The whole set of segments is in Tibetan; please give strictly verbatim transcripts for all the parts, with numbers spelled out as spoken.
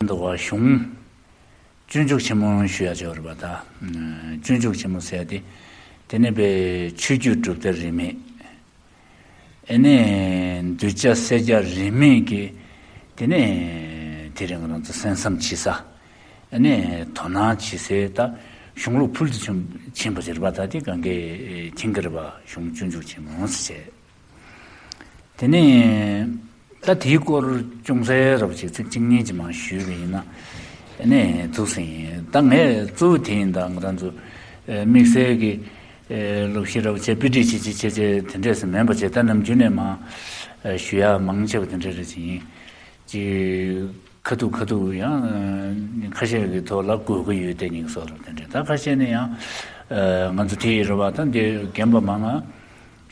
འདུག་བ། གཞུང་སྤྱོད་འཇུག་ཆེན་མོ་ཞུ་ཡ་ཅིག་ཡོད་རེད་པ། ད་སྤྱོད་འཇུག་ཆེན་མོ་ཟེར་ཡ་དེ། དེ་ནས་པའི་ཆོས་བརྒྱུད་གྲུབ་མཐའ་རིས་མེད། ཨ་ནི་གདུལ་བྱ་སེར་སྐྱ་རིས་མེད་ཀྱི། དེ་ནས་དེ་རིང་ང་རང་ཚོ་གསན་བསམ་བྱེད་ས། ཨ་ནི་དོ་སྣང་བྱེད་སའི་ད་གཞུང་ལུགས་ཕུལ་དུ་ཕྱིན་ཕྱིན་པ་ཅིག་རེད་པ། ད་དེ་གང་གས་མཁྱེན་གྱི་རེད་པ། གཞུང་སྤྱོད་འཇུག་ཆེན་མོ་ཟེར་བྱས། དེ་ནས་ད་དེའི་སྐོར་ཅུང་ཟད་རོབ་ཅིག་ཚིག་གཅིག་གཉིས་ཅིག་མར་ཞུས་པ་ཡིན་ན། ཨ་ནི་ཐུགས་སུ་ཡིན། ད་ངས་གཙོ་བོ་དེ་ཡིན། ད་ང་རང་ཚོ་ཨེ་དམིགས་བསལ་གྱི་ཨེ་སློབ་གཞི་རོབ་བྱས་དཔེ་ཁྲིད་བྱེད་བྱེད་བྱེད་བྱེད་དེ་འདྲས་སུ་མིན་པ་བྱས། ད་ནམ་རྒྱུན་ནས་མར་ཨེ་ཞུ་ཡ་མང་ཆེ་བ་དེ་འདྲས་རེད་ཅིག་ཡིན། ཅིག་ཁ་ཐུག་ཁ་ཐུག་ཡང་ཁ་ཤས་ཀྱི་ཐོག་ལ་དགོས་ཀྱི་ཡོད་དེ་ཉིད་སོགས་རོབ་དེ་འདྲས། ད་ཁ་ཤས་ནས་ཡང་ཨེ་ང་ཚོ་དེ་ཡི་རེད་པ། ད་འདི་རྒན་པ་མང་ང་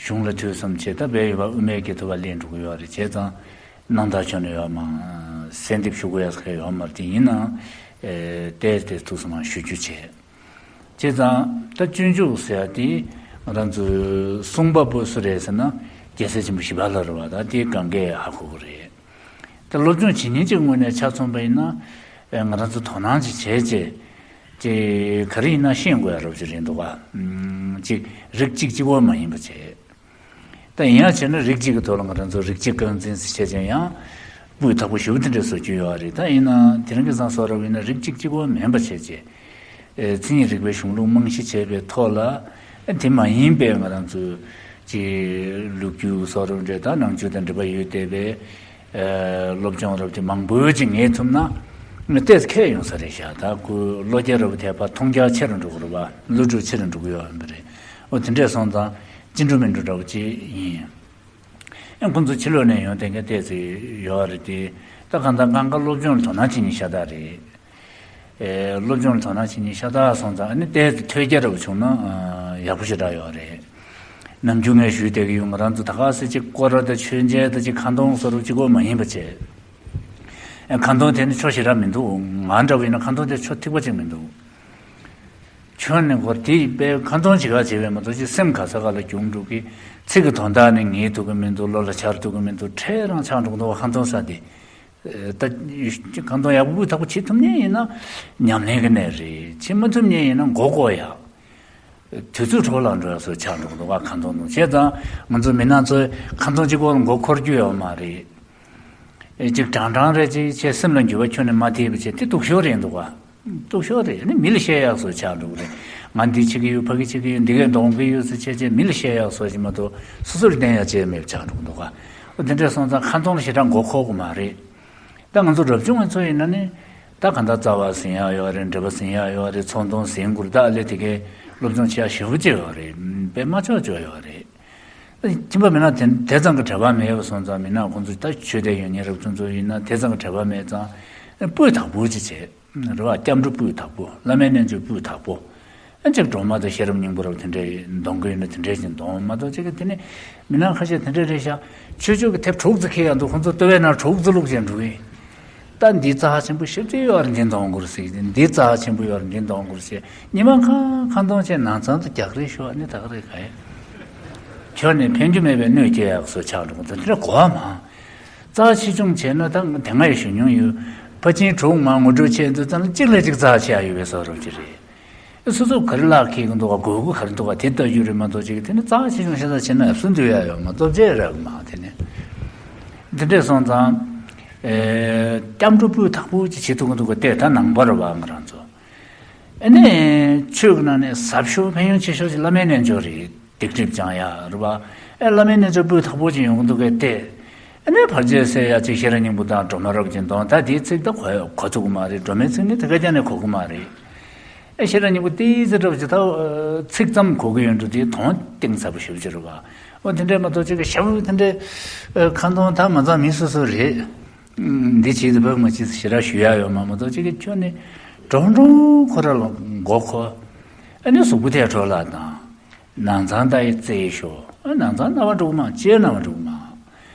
གཞུང་ལ་ཐོས་བསམ་བྱས། ད་བལ་ཡོད་པ་དབུ་མའི་སྐད་ཐོག་པ་ལེན་འགྲོ་གི་ཡོད་རེད། བྱས་ཙང་སྣང་དག་ཆོ་ནས་ཡོད་མ། གསལ་འདེབས་ཞུ་དགོས་ཡ་ཟེར་ཡོད་མ་རེད། དེ་ཡིན་ནའང་ཨེ་ཏོག་ཙམ་ཐུགས་སུ་མར་ཞུ་རྒྱུ་བྱས། བྱས་ཙང་ད་སྤྱོད་འཇུག་ཟེར་ཡ་དེ་ང་རང་ཚོའི་གསུངས་པ་པོ་སུ་རེད་ཟེར་ན། རྒྱལ་སྲས་ཆེན་པོ་ཞི་བ་ལྷ་རེད་པ། ད་དེ་གང་གས་ཧ་གོ་གི་རེད། ད་སློབ་སྦྱོང་བྱེད་མཁན་གྱི་ངོས་ནས་ཆ་མཚོན་པ་ཡིན་ན། ཨེ་ང་རང་ཚོ་དོ་སྣང་ཅིག་བྱས་བྱས། ཅིག་ག་རེ་ཡིན་ན་ཤེས་དགོས་ཡ་རོབ་ཅིག་རེད་འདུག་ག། ཨམ་ཅིག་རིགས་གཅིག་གཅིག་པོ་མ་ཡིན་པ་བྱས། ད་ཡིན་ཡང་བྱས་ན་རིགས་གཅིག་གི་ཐོག་ལ་ང་རང་ཚོ་རིགས་གཅིག་རྐང་འཛིན་ཟེར་བྱས་ཀྱང་ཡང་སྤུས་དག་པོ་ཞེ་པོ་དེ་འདྲ་བཟོ་རྒྱུ་ཡོད་རེད། ད་ཡིན་ན་དེ་རིང་གི་བཟང་སོགས་རབ་ཡིན་ན་རིགས་གཅིག་གཅིག་པོ་མིན་པ་བྱས་བྱས། ཨེ་མཚན་ཉིད་རིག་པའི་གཞུང་ལུགས་རྨང་གཞི་བྱས་པའི་ཐོག་ལ། ཨེ་དེ་མ་ཡིན་པའི་ང་རང་ཚོའི་ཅིག་ལོ་རྒྱུས་སོགས་རབ་འདྲ། ད་ནང་ཆོས་དང་འབྲེལ་བ་ཡོད་བསྡད་པའི་ཨེ་སློབ་སྦྱོང་རབ་དེ་མང་པོ་ཅིག་ངེས་ཐུབ་ན་ཏོག་ཙམ་ཁྱད་ཡོང་ས་རེད་ཤག། ད་ཁོའི་བློ་རྒྱ་རབ་དེ་ཕར་མཐོང་རྒྱ་ཆེ་རུ་འགྲོ་གི་རེད་པ། བློ་གྲོས་ཆེ་རུ་འགྲོ་གི་ཡོད་པ་རེད། འོ་དེ་འདྲས་སོང་ཙང་ཅི་འགྲོ་མི་འགྲོ་འདྲ་བོ་ཅིག་ཡིན། ཨེ་ཁོང་ཚོ་ཕྱི་ལོགས་ནས་ཡོང་བསྡད་མཁན་ཏོག་ཙམ་ཡོད་རེད་དེ། ད་གང་ལྟར་སྒང་ག་སློབ་སྦྱོང་ལ་དོ་སྣང་བྱེད་མཁན་ཤ་སྟག་རེད། ཨེ་སློབ་སྦྱོང་ལ་དོ་སྣང་བྱེད་མཁན་ཤ་སྟག་སོང་ཙང་ཨ་ནི་ཏོག་ཙམ་ཐོས་རྒྱ་འདྲ་བོ་བྱུང་ན་ཨ་ཡག་པོ་ཞེ་དྲག་ཡོད་རེད། ནམ་རྒྱུན་ངས་ཞུས་བསྡད་ཀྱི་ཡོད། ང་རང་ཚོ་ད་ག་སེ་ཅིག་སྐོར་ར་དང་མཆོད་མཇལ་དང་ཅིག་ཁ་འདོན་བཟོ་རུ་གཅིག་པོ་མ་ཡིན་པ་བྱས། ཨེ་ཁ་འདོན་དེ་ནི་ཆོ་ཞེ་དྲག་མི་འདུག། ང་འདྲ་བོ་ཡིན་ན་ཁ་འདོན་དེ་ཆོ་ཐིག་པ་ཅིག་མི་འདུག། ཁྱོད་ནི་འཁོར་དེ་དཔེ་ཁ་འདོན་ཅིག་ག་བྱས་པས་མ་གཏོགས་ཅིག་སེམས་ག་ས་ག་ལ་བསྒྱུར་འགྲོ་གི། ཚིག་གི་དོན་དག་ནི་ངེས་ཐུབ་ཀྱི་མི་འདུག། བློ་ལ་འཆར་ཐུབ་ཀྱི་མི་འདུག། འཕྲལ་རང་ཆགས་འགྲོ་གི་འདུག་བ། ཁ་འདོན་ས་དེ། ད་ཁ་འདོན་ཡག་པོ་སྤུས་དག་པོ་བྱེད་ཐུབ་མཁན་ཡིན་ན་ཉམས་ལེན་གྱི་གནས་རེད། བྱེད་མ་ཐུབ་མཁན་ཡིན་ན་མགོ་སྐོར་ཡག། དུས་ཚོད་འཕྲོ་བརླག་འགྲོ་ཡག་བཟོ་ཆགས་འགྲོ་གི་འདུག་བ། ཁ་འདོན་ནང་བྱས་ཙང་ང་ཚོ་མི་ནག་ཚོས་ཁ་འདོན་གཅིག་པོ་ལ་མགོ་འཁོར་རྒྱུ་ཡོད་མ་རེད། ཨེ་གཅིག་གྲང་གྲང་རེད། ཅིག་བྱས་སེམས་ལ་འགྱུར་བ་ཁྱོན་ནས་མ་ཐེབས་པ་བྱས། དེ་སྡུག་ཤོས་རེད་འདུག་ག། སྡུག་ཤོས་རེད། ཨ་ནི་མི་ལ་བཤད་ཡག་བཟོ་ཆགས་འགྲོ་གི་རེད། ང་འདི་བྱེད་ཀྱི་ཡོད། ཕ་གི་བྱེད་ཀྱི་ཡོད། འདི་གས་འདོན་གྱི་ཡོད་ཟེར་བྱས་བྱས་མི་ལ་བཤད་ཡག་བཟོ་ཞིག་མ་གཏོགས་སོ་སོར་བརྟེན་ཡག་ཅིག་མེད་པ་ཆགས་འགྲོ་གི་འདུག་ག། ཨོ་དེ་འདྲས་སོང་ཙང་ཁ་འདོན་ལ་ཞེ་དྲག་མགོ་འཁོར་གི་མ་རེད། ད་ང་ཚོ་རབ་བྱུང་བ་ཚོ་ཡིན་ན་ནི། ད་གང་ལྟར་རྩ་བ་ཟིན་ཡག་ཡོད་རེད། འགྲེལ་པ་ཟིན་ཡག་ཡོད་རེད། ཚོགས་འདོན་ཟིན་དགོས་རེད། ད་ཨ་ལས་དེ་གས་སློབ་སྦྱོང་བྱེད་ཡག་ཞེ་པོ་ཅིག་ཡོད་རེད། དཔེ་མ་ཆོག་ཆོག་ཡོད་རེད། ཁྱིམ་པ་མི་ནག་དེ་དེ་ཙམ་གྱི་འབྲེལ་བ་མེད་པ་སོང་ཙང་། མི་ནག་ཁོང་ཚོ་ད་ཆོས་དད་ཡོད་མཁན་རབ་བྱུང་ཚོ་ཡིན་ན་དེ་ཙམ་གྱི་འབྲེལ་བ་མེད་ཙང་། སྤུས་དག་པོ་ཅིག་བྱས་རེད་བ། སྐྱབས་འགྲོ་སྤུས་དག་པོ། བླ་མའི་རྣལ་འབྱོར་སྤུས་དག་པོ། ཨ་ཅིག་སྒྲོལ་མ་དང་ཤེས་རབ་སྙིང་པོ་རབ་དེ་འདྲས་འདོན་གི་ཡོད་ན་དེ་འདྲས་ཅིག་འདོན་མ་གཏོགས། ཅིག་གི་དེ་ནི་མི་ནག་ཁ་ཤས་དེ་འདྲས་རེད་ཤག། ཆོས་ཕྱོགས་ཀྱི་དེབ་དྲུག་ཙམ་ཁྱེར་ཡག་འདུག། ཁོང་ཚོ་ལྟེ་བའི་ནང་དྲུག་ཙམ་བླུགས་བྱས་འགྲོ་གི་ཡིན། ད་འདི་རྩ་ཆེན་པོ་ཞེ་པོ་ཅིག་ཡོད་རེད། འདི་འདོན་དགོས་རེད་ཟེར་གྱི། འདི་རྩ་ཆེན་པོ་ཡོད་རེད། འདི་འདོན་དགོས་རེད་ཟེར། ཉི་མ་ཁ་ཁ་འདོན་བྱས་ནང་ཚང་དུ་རྒྱག་རེས་ཤོག། ཨ་ནི་ད་ག་རེད་ག་ཡ། ཁྱོད་ནི་ཕན་རྒྱུ་མེད་པའི་གནོད་སྐྱེལ་ཡག་བཟོ་ཆགས་འགྲོ་གི་འདུག། དེ་འདྲ་གོ་བ་མ། རྩ་ཆེ་ཆུང་བྱས་ན་ད་དེ་སྔ་ཡང་ཞུ་མྱོང་ཡོད། ཕར་ཕྱིན་དྲུག་མར་ངོ་སྤྲོད་བྱས་དུས་ཙམ་ལ་གཅིག་ལས་གཅིག་རྩ་ཆེ་ཡ་ཡོད་པའི་བཟོ་འདྲ་ཅིག་རེད། སོ་སོ་ག་རེ་ལག་ཁེལ་གི་འདུག་ག། དགོས་མཁོ་ག་རེ་འདུག་ག། དེ་ལྟ་རྒྱུ་རེད་མ་གཏོགས། ཅིག་དེ་ནི་རྩ་ཆེ་ཆུང་ཤ་ཚ་བྱས་ན་ཡག་སོང་འདུག་ཡ་ཡོད་མ་གཏོགས་བྱས་རག་གི་མ། དེ་ནི་དེ་འདྲས་སོང་ཙང་། ཨེ་སྐྱབས་འགྲོ་སྤུས་དག་པོ་ཅིག་བྱེད་ཐུབ་ཀྱི་འདུག་ག། དེ་ད་ནང་པ་རེད་བ། ང་རང་ཚོ། ཨ་ནི་ཆོས་ཀྱི་ནང་ནས་ཟབ་ཤོས་ཕན་ཡོན་ཆེ་ཤོས་ཅིག་བླ་མའི་རྣལ་འབྱོར་རེད། སྡིག་སྒྲིབ་སྦྱང་ཡ་རེད་བ། ཨེ་བླ་མའི་རྣལ་འབྱོར་སྤུས་དག་པོ་ཅིག་ཡོང་གི་འདུག་གས་དེ། ཨ་ནི་ཕར་རྗེས་ཟེར་ཡ་ཅིག་ཤེས་རབ་སྙིང་པོ་དང་སྒྲོལ་མ་རབ་ཀྱི་འདོན། ད་དེའི་ཚིག་ད་གོ་གོ་ཐུབ་ཀྱི་མ་རེད། སྒྲོལ་མའི་ཚིག་ནི་དེ་ག་རྒྱ་ནས་གོ་གི་མ་རེད། ཨེ་ཤེས་རབ་སྙིང་པོ་ཏོག་ཙམ་འདྲ་བོ་ཅིག་ད་ཨ་ཚིག་ཙམ་གོ་གི་ཡོད་འགྲོ། དེ་དོན་གཏིང་ཟབ་པོ་ཞེ་པོ་ཅིག་རེད་བ། འོ་དེ་འདྲས་མ་གཏོགས་ཅིག་གི་ཞེ་པོ་དེ་འདྲས་ཨ་ཁ་འདོན་ད་མ་ཚང་མི་སོ་སོ་རེད། འདི་བྱེད་དུ་ཕོག་མ་བྱེད་ཞེ་དྲག་ཞུ་ཡ་ཡོད་མ་མ་གཏོགས། ཅིག་གི་ཁྱོད་ནི་འགྲོ་འགྲོ་ཁོ་ར་ལ་མགོ་འཁོར། ཨ་ནི་གཟུགས་པོ་ཐལ་འགྲོ་ལ་དང་། ནང་ཚང་ད་ཡི་རྩེ་ཤོག། ཨ་ནང་ཚང་རྣ་བ་འགྲོ་གི་མ། ལྕེ་རྣ་བ་འགྲོ་གི་མ།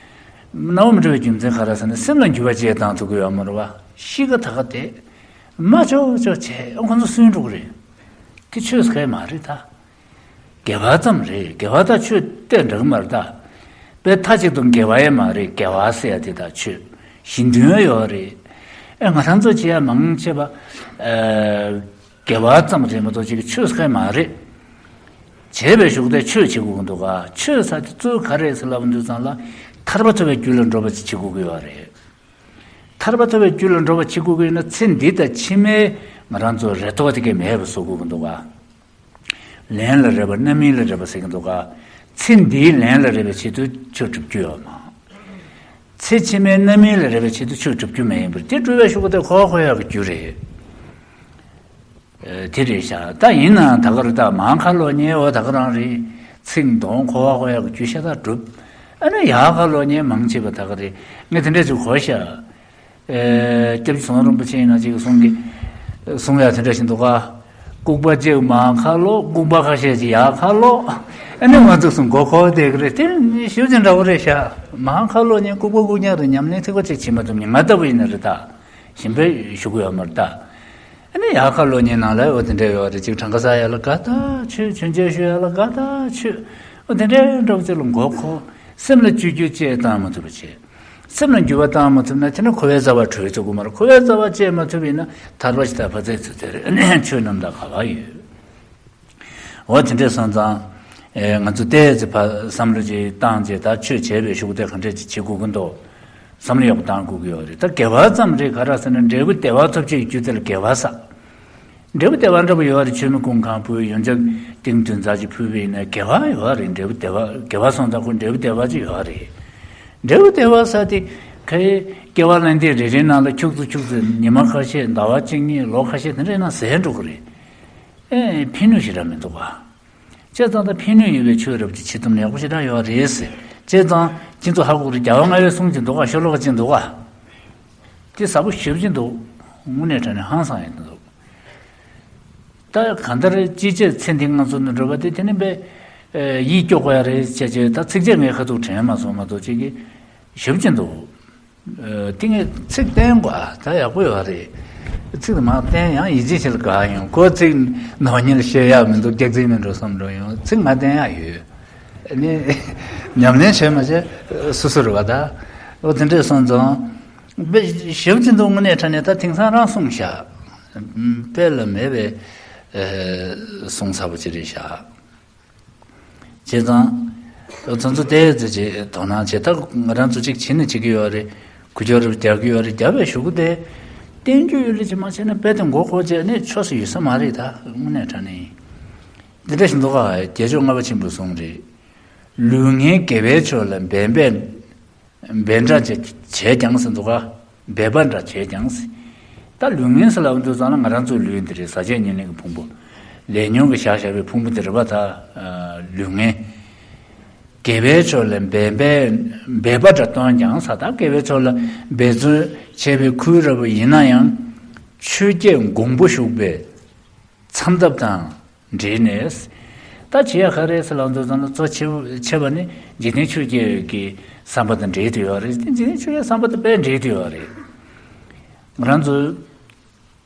རྣ་བ་མི་འགྲོ་བའི་རྒྱུ་མཚན་ག་རེ་ཟེར་ན། སེམས་ལ་འགྱུར་བ་ཅིག་བཏང་ཐུབ་ཀྱི་ཡོད་མ་རེད་བ། གཤིས་ཀ་ད་ག་དེ་མ་ཆོག་ཆོག་བྱས། ཨ་ཁོ་ཚོ་སུན་འགྲོ་གི་རེད། དེ་ཆོས་སུ་གས་མ་རེད་ད། དགེ་བ་ཙམ་རེད། དགེ་བ་དང་ཆོས་གཏན་འདྲ་གི་མ་རེད་ད། དཔེ་མཐའ་གཅིག་ཏུ་དགེ་བ་ཡང་མ་རེད། དགེ་བ་ཟེར་ཡ་དེ་དང་ཆོས་གཞི་མཐུན་ཡོད་རེད། ཨེ་ང་རང་ཚོ་བྱེད་ཡ་མང་ཆེ་བ། ཨེ་དགེ་བ་ཙམ་རེད་མ་གཏོགས་ཅིག་ཆོས་ཟེར་མཁན་མ་རེད། བྱས་པའི་གཞུག་དེ་ཆོས་བྱེད་དགོས་ཀྱི་འདུག་ག་ཆོས་ཟེར་དེ་གཙོ་བོ་ག་རེ་ཟེར་ལབ་དུས་ཙང་ལ། ཐར་པ་ཐོབ་པའི་རྒྱུ་ལ་འགྲོ་བ་ཅིག་བྱེད་དགོས་ཀྱི་ཡོད་རེད། ཐར་པ་ཐོབ་པའི་རྒྱུ་ལ་འགྲོ་བ་བྱེད་དགོས་ཀྱི་ཡོད་ན། ཚེ་འདི་དང་ཕྱི་མའི་ང་རང་ཚོ་རེ་དོགས་དེ་གས་མེད་པ་བཟོ་དགོས་ཀྱི་འདུག་ག་ལན་ལ་རེ་བ་རྣམ་སྨིན་ལ་རེ་བ་ཟེར་གྱི་འདུག་ག་ཚེ་འདིའི་ལན་ལ་རེ་བའི་ཆེད་དུ་ཆོས་སྒྲུབ་རྒྱུ་ཡོད་མ། ཚེ་ཕྱི་མའི་རྣམ་སྨིན་ལ་རེ་བའི་ཆེད་དུ་ཆོས་སྒྲུབ་རྒྱུ་མ་ཡིན་པར། དེ་སྒྲུབ་པའི་གཞུག་གུ་དེ་འཁོར་བ་འཁོར་ཡག་གི་རྒྱུ་རེད། ཨེ་དེ་རེད་ཤག་ད་ཡིན་ནའང་ད་ག་རེ། ད་མར་ཁ་ལོག་ཉལ་བ་ད་ག་རང་རེད། ཚིག་འདོན། འཁོར་བ་འཁོར་ཡག་གི་རྒྱུ་ཤ་སྟག་སྒྲུབ། ཨ་ནི་ཡར་ཁ་ལོག་ཉལ་མང་ཆེ་བ་ད་ག་རེད། ངས་དེ་འདྲས་ཅིག་གོ་ཤག་ཨེ་སྐྱབས་རྗེ་ཚེ་དབང་རིན་པོ་ཆེ་ཡིན་ན་ཅིག་གསུང་གི། གསུང་ཡ་དེ་འདྲ་ཞིག་འདུག་ག་ལྐུགས་པ་གཅིག་མར་ཁ་ལོག་ལྐུགས་པ་ཁ་ཤས་ཅིག་ཡར་ཁ་ལོག་ཨ་ནི་ང་ཚོ་གསུང་མགོ་འཁོར་བསྡད་ཀྱི་རེད། དེ་ཞེ་པོ་ཅིག་འདྲ་བོ་རེད་ཤག་མར་ཁ་ལོག་ཉལ་ལྐུགས་པ་ལྐུགས་ཉལ་རེད། ཉམས་ལེན་ཐིགས་པ་གཅིག་བྱེད་མ་ཐུབ་མཁན། ང་ལྟ་བུ་ཡིན་ན་རེད། ད་ཞིམ་པོ་ཞུ་གི་ཡོད་མ་རེད་ད། ཨ་ནི་ཡར་ཁ་ལོག་ཉལ་ནང་ལ་འོ་དེ་འདྲ་ཡོད་རེད། ཅིག་གྲངས་ཀ་བསགས་ཡ་ལ་དགའ་ཐག་ཆོད། མཆོད་མཇལ་ཞུ་ཡ་ལ་དགའ་ཐག་ཆོད། འོ་དེ་འདྲའི་འདྲ་བོ་ཅིག་ལ་མགོ་འཁོར། སེམས་ལ་བཅོས་བསྒྱུར་བཅས་བཏང་མ་ཐུབ་པ་བྱས། སེམས་ལ་འགྱུར་བ་བཏང་མ་ཐུབ་ན་དེ་ནི་འཁོར་བའི་རྩ་བར་གྲོལ་ཆོག་གི་མ་རེད། འཁོར་བའི་རྩ་བར་བཅད་མ་ཐུབ་ཡིན་ན་ཐར་པ་ཇི་ལྟར་བག་ཚ་ཚུལ་དེར་ཆོས་རྣམ་དག་ག་བ་ཡོད། འོ་དེ་འདྲས་སོང་ཙང་། ཨེ་ང་ཚོ་ཏོག་ཙམ་ཕར་བསམ་བློ་ཅིག་བཏང་བྱས། ད་ཆོས་བྱས་པའི་གཞུག་དེ་ག་འདྲས་ཅིག་བྱེད་དགོས་ཀྱི་འདུག་བསམ་བློ་ཡག་པོ་བཏང་དགོས་ཀྱི་ཡོད་རེད། ད་དགེ་བ་ཙམ་རེད། ག་རེ་ཟེར་ན་འབྲས་བུ་བདེ་བ་ཐོབ་ཆེད་ཀྱི་རྒྱུ་དེ་ལ་དགེ་བ་ཟེར། འབྲས་བུ་བདེ་བ་འདྲ་པོ་ཡོད་རེད། མཆོད་མེ་ཀུན་གང་ཕུལ། ཡོན་ཆབ་ཏིང་བདུན་ཙམ་ཅིག་ཕུལ་བ་ཡིན་ན་དགེ་བ་ཡོད་རེད། འབྲས་བུ་བདེ་བ། དགེ་བ་སོང་ཙང་ཁོ་འབྲས་བུ་བདེ་བ་ཅིག་ཡོད་རེད། འབྲས་བུ་བདེ་བ་ཟེར་དེ་ཁ་ཡེ་སྐྱེ་བ་ལན་དེ་རེ་རེའི་ནང་ལ་ཁྱུག་ཙམ་ཁྱུག་ཙམ། ཉི་མ་ཁ་ཤས། ཟླ་བ་གཅིག་གཉིས། ལོ་ཁ་ཤས་དེ་འདྲའི་ནང་ཟད་འགྲོ་གི་རེད། ཨེ་ཕན་ནུས་ཞེ་དྲག་མི་འདུག་ག་བྱས་ཙང་ད་ཕན་ནུས་ཡོད་པའི་ཆོས་རབ་ཅིག་བྱེད་ཐུབ་ན་ཡག་པོ་ཞེ་དྲག་ཡོད་རེད་ཟེར། བྱས་ཙང་ཁྱེད་ཚོ་ཧ་གོ་གི་རེད། རྒྱལ་བ་ལྔ་པའི་གསུང་ཅིག་འདུག་ག་ཤོ་ལོ་ཀ་ཅིག་འདུག་ག་དེ་ཟབ་པོ་ཞེ་པོ་ཅིག་འདུག་དངོས་གནས་དྲང་གནས་ཧང་སང་ཡང་འདུག་ད་གང་ལྟར་ཅི་བྱས་ཚེ་འདི་ང་ཚོ་ནས་འགྲོ་བ་དེ་དེ་ནི་དཔེ་ཡིད་སྐྱོ་དགོས་ཡ་རེད་བྱས་བྱས། ད་ཚིགས་བཅད་ངས་ཁ་ཐུག་དྲན་མ་སོང་མ་གཏོགས་ཅིག་གི་ཞེ་པོ་ཅིག་འདུག་ཨ་ཏིང་ངེ་ཚིག་བསྟན་དགོས། ཨ་ད་ཡག་པོ་ཡོད་རེད། ཚིག་དེ་མར་བསྟན་ཡང་ཡིད་ཆེས་བྱེད་ལ་དགའ་ཡོང་། ཁོ་ཚིག་ནོར་ཉེལ་ཤེས་ཡག་མི་འདུག་སྐྱག་རྫུན་མིན་འགྲོ་བསམ་འགྲོ་ཡོང་། ཚིག་མར་བསྟན་ཡག་ཡོད། ཨ་ནི་ཉམས་ལེན་བྱས་མ་བྱས་སོ་སོ་རེད་པ། ད་འོ་དེ་འདྲས་སོང་ཙང་དཔེ་ཞེ་པོ་ཅིག་འདུག་དངོས་གནས་དྲང་གནས་ད་དེང་སང་རང་གསུངས་ཤག་དཔེ་ལ་མེད་པའི་གསུང་ཚ་པོ་ཅིག་རེད་ཤག་བྱས་ཙང་། ཚོ་ཚོ་ཏོག་ཙམ་ཅིག་དོ་སྣང་བྱེད། ད་ང་རང་ཚོ་ཅིག་བྱེད་ནི་བྱེད་ཀྱི་ཡོད་རེད། ཁུ་བྱུག་རེ་རྒྱག་གི་ཡོད་རེད། རྒྱབ་པའི་གཞུག་གུ་དེ་བསྟན་རྒྱུ་ཡོད་ལེ་ཅིག་མ་བྱས་ན་དཔེ་དེ་མགོ་འཁོར་བྱས་ནས་ཆོག་ས་ཡོད་ས་མ་རེད། ད་དངོས་གནས་དྲང་གནས་ཡིན། འདི་འདྲ་ཞིག་འདུག་ག་བརྒྱད་ཅུ་ལྔ་པ་ཆེན་པོའི་གསུང་རེད། ལུས་ངན་དགེ་བའི་ཕྱོགས་ལ་འབད་པས། འབད་འདྲ་བྱས་བྱས་ཀྱང་ཟེར་འདུག་ག་འབད་པ་འདྲ་བྱས་ཀྱང་ཟེར། ད་ལུས་ངན་ཟེར་ལབ་དུས་ཙང་ལ་ང་རང་ཚོའི་ལུས་འདི་རེད། ཟག་བཅས་ཉེར་ལེན་གྱི་ཕུང་པོ། ལས་ཉོན་གྱིས་བཞག་བཞག་པའི་ཕུང་པོ་འདི་རེད་པ། ད་ལུས་ངན། དགེ་བའི་ཕྱོགས་ལ་འབད་པས། འབད་པ་འདྲ་སྟོན་ཀྱང་ཟེར། ད་དགེ་བའི་ཕྱོགས་ལ་འབད་བརྩོན་བྱས་པའི་ཁུལ་རེད་པ། ཡིན་ན་ཡང་ཆོས་བརྒྱད་གོང་བུ་ཞུགས་པའི་འཚམས་ཐབས་དང་འབྲེལ་ནས། ད་བྱེད་ཡ་ག་རེ་ཟེར་ལབ་དུས་ཙང་ལ་གཙོ་ཆེ་ཆེ་བ་ནི་འཇིག་རྟེན་ཆོས་བརྒྱད་ཀྱི་བསམ་པ་དང་འབྲེལ་དུ་ཡོད་རེད། འཇིག་རྟེན་ཆོས་བརྒྱད་བསམ་པ་དང་དཔེ་འབྲེལ་དུ་ཡོད་རེད། ང་རང་ཚོ་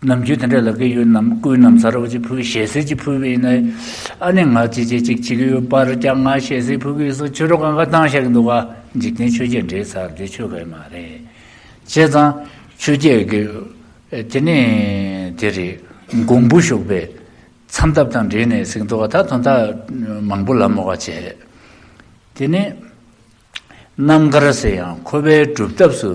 ནམ་རྒྱུན་དེ་འདྲ་ལབ་ཀྱི་ཡོད། ནམ་སྐུའི་ན་བཟའ་འདྲ་བོ་ཅིག་ཕུལ། ཞལ་གསེར་ཅིག་ཕུལ་བ་ཡིན་ན། ཨ་ནི་ང་ཅིག་ཅིག་ཅིག་བྱེད་ཀྱི་ཡོད། པར་རྒྱག་ང་ཞལ་གསེར་ཕུལ་གྱི་ཡོད་ཟེར་ཆོས་གྲོགས་གང་ག་བཏང་བཞག་གི་འདུག་ག་འཇིག་རྟེན་ཆོས་བརྒྱད་འདྲེས་ཚར་དེ་ཆོས་ག་ཡོད་མ་རེད། བྱས་ཙང་ཆོས་བརྒྱད་ཀྱི་དེ་ནས་དེ་རེད། གོང་བུ་ཞུགས་པའི་འཚམས་ཐབས་དང་འབྲེལ་ནས་ཟེར་གྱི་འདུག་ག་ད་དོན་དག་མང་པོ་ལབ་མ་དགོས་པ་བྱས། དེ་ནས་རྣམ་དཀར་ཟེར་ཡང་འཁོར་བའི་སྒྲུབ་ཐབས་སུ་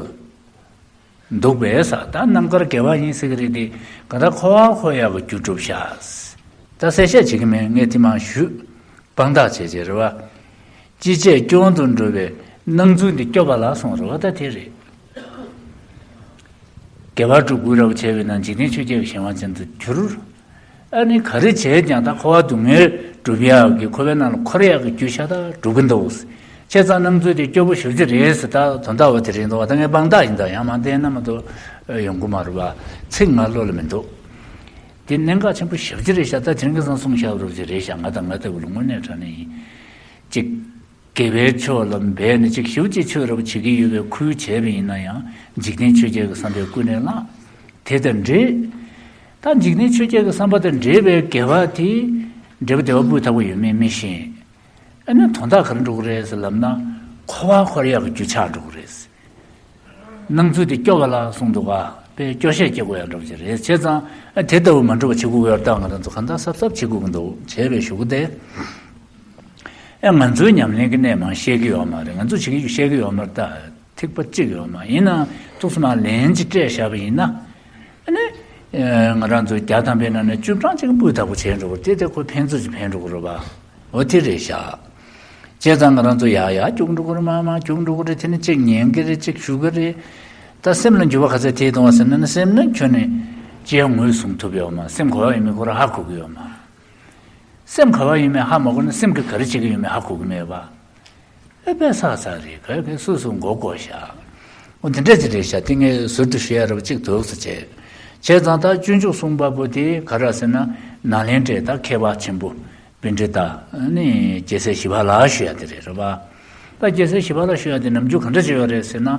འདུག་པས་ཟེར། ད་རྣམ་དཀར་དགེ་བ་ཡིན་ཟེར་གྱི་རེད་དེ། ག་ད་འཁོར་བ་འཁོར་ཡག་གི་རྒྱུ་སྒྲུབ་ཤག་ད་གསལ་བཤད་བྱེད་ཀྱི་མེད། ངས་དེ་མར་ཞུས། དཔང་རྟགས་བྱས་བྱས་རེད་པ། ཅི་བྱས་སྐྱོན་དུ་འགྲོ་བའི་སྣང་ཚུལ་འདི་སྐྱོབ་པ་ལ་གསུངས་རེད་པ། ད་དེ་རེད། དགེ་བ་སྒྲུབ་དགོས་རབ་བྱས་པས་ན་འཇིག་རྟེན་ཆོས་བརྒྱད་ཀྱི་གཞན་དབང་ཅན་དུ་གྱུར། ཨ་ནི་ག་རེ་བྱས་ཀྱང་ད་འཁོར་བ་སྡུག་བསྔལ་སྒྲུབ་ཡག་གི་འཁོར་བའི་ནང་ལ་འཁོར་ཡག་གི་རྒྱུ་ཤ་སྟག་སྒྲུབ་ཀྱི་འདུག་བྱས་ཙང་སྣང་ཚུལ་དེ་སྐྱོ་པོ་ཞེ་པོ་ཅིག་རེད་ཟེར། ད་དོན་དག་འོ་དེ་རེད་འདུག་ད་ངས་དཔང་རྟགས་ཡིན། ད་ཡང་མ་བསྟན་ན་མ་གཏོགས་ཡོང་གི་མ་རེད་པ། ཚིག་ང་བློ་ལ་མི་འདུག་དེ་གནད་འགག་ཆེན་པོ་ཞེ་པོ་ཅིག་རེད་ཤག་ད་དེ་རིང་ཁ་སང་གསུངས་བཞག་པ་རེད་ཤག་ང་དང་ང་ལྟ་བུ་ལ་དངོས་གནས་དྲང་གནས་ཡིན། གཅིག་དགེ་བའི་ཕྱོགས་ལ་འབད་ནས་ཅིག་ཞེ་པོ་ཅིག་ཆོས་རབ་བྱེད་ཀྱི་ཡོད་པའི་ཁུལ་བྱས་པ་ཡིན་ན་ཡང་འཇིག་རྟེན་ཆོས་བརྒྱད་ཀྱི་བསམ་པས་ཀུན་ནས་བསླངས། དེ་དང་འབྲེལ། ད་འཇིག་རྟེན་ཆོས་བརྒྱད་ཀྱི་བསམ་པ་དང་འབྲེལ་བའི་དགེ་བ་དེ་འབྲས་བུ་བདེ་བ་སྤུས་དག་པོ་ཡོད་མེད་མི་ཤེས། ཨ་ནི་དོན་དག་ག་རེ་འགྲོ་གི་རེད་ཟེར་ལབ་ན། འཁོར་བ་འཁོར་ཡག་གི་རྒྱུ་ཆགས་འགྲོ་གི་རེད། སྣང་ཚུལ་དེ་སྐྱོ་བ་ལ་གསུངས་འདུག་ག་པའི་སྐྱོ་ཤས་སྐྱེ་དགོས་ཡ་འདྲ་པོ་ཅིག་རེད། བྱས་ཙང་ཨ་དེ་ལྟ་བུ་མ་འགྲོ་བ་བྱེད་དགོས་ཡོད་ད་ང་རང་ཚོ་གང་ལྟར་གཟབ་གཟབ་བྱེད་དགོས་ཀྱི་འདུག་བྱས་པའི་གཞུག་གུ་དེ། ཨ་ང་ཚོའི་ཉམས་ལེན་གྱི་གནས་མང་ཤེས་ཀྱི་ཡོད་མ་རེད། ང་ཚོ་བྱེད་ཀྱི་ཤེས་ཀྱི་ཡོད་མ་རེད་ད། ཐིགས་པ་གཅིག་ཡོད་མ་ཡིན་ན་ཐུགས་སུ་མ་ལན་གཅིག་སྤྲད་བཞག་པ་ཡིན་ན། ཨ་ནི། ཨ་ང་རང་ཚོའི་བརྒྱ་ཐམ་པའི་ནང་ནས་བཅུ་གྲངས་གཅིག་སྤུས་དག་པོ་བྱས་འགྲོ་གི་རེད། དེ་དེ་ཁོ་ཕན་ཚུན་གྱི་ཕན་འགྲོ་གི་རེད་པ། འོ་དེ་རེད་ཤག་བྱས་ཙང་ང་རང་ཚོ་ཡག་ཡག་སྐྱུག་འགྲོ་གི་རེད། མང་མང་སྐྱུག་འགྲོ་གི་རེད། དེ་ནི་གཅིག་ཉན་གི་རེད། གཅིག་ཞུ་གི་རེད། ད་སེམས་ལ་འགྱུར་བ་ག་ཚད་ཐེབས་བཏང་བ་ཟེར་ན་ནི་སེམས་ནི་ཁྱོན་ནས་ཅི་ཡང་ངོས་བཟུང་ཐུབ་ཡོད་མ། སེམས་ག་བ་ཡིན་མིན་ཁོ་རང་ཧ་གོ་གི་ཡོད་མ། སེམས་ག་བ་ཡིན་མིན་ཧ་མ་གོ་ན་སེམས་ཀྱིས་ག་རེ་བྱེད་ཀྱི་ཡོད་མེད་ཧ་གོ་གི་མེད་པ། ཨེ་དཔེ་ཚགས་ཚགས་རེད། ག་གེ་སོ་སོ་མགོ་སྐོར་ཤག་འོ་དེ་འདྲ་ཅིག་རེད་ཤག་དེ་ངས་ཟུར་དུ་ཞུ་ཡ་རབ་གཅིག་འདུག་ཟེར་བྱས། བྱས་ཙང་ད་སྤྱོད་འཇུག་གསུངས་པ་པོ་དེ་ག་རེ་ཟེར་ན་ནཱ་ལེནྡྲའི་ད་མཁས་པ་ཆེན་པོ་པཎྜི་ཏ་ནི་རྒྱལ་སྲས་ཞི་བ་ལྷ་ཞུ་ཡ་དེ་རེད། རེད་པ། ད་རྒྱལ་སྲས་ཞི་བ་ལྷ་ཞུ་ཡ་དེ་ནམ་རྒྱུན་ག་འདྲ་ཅིག་ཡོད་རེད་ཟེར་ན།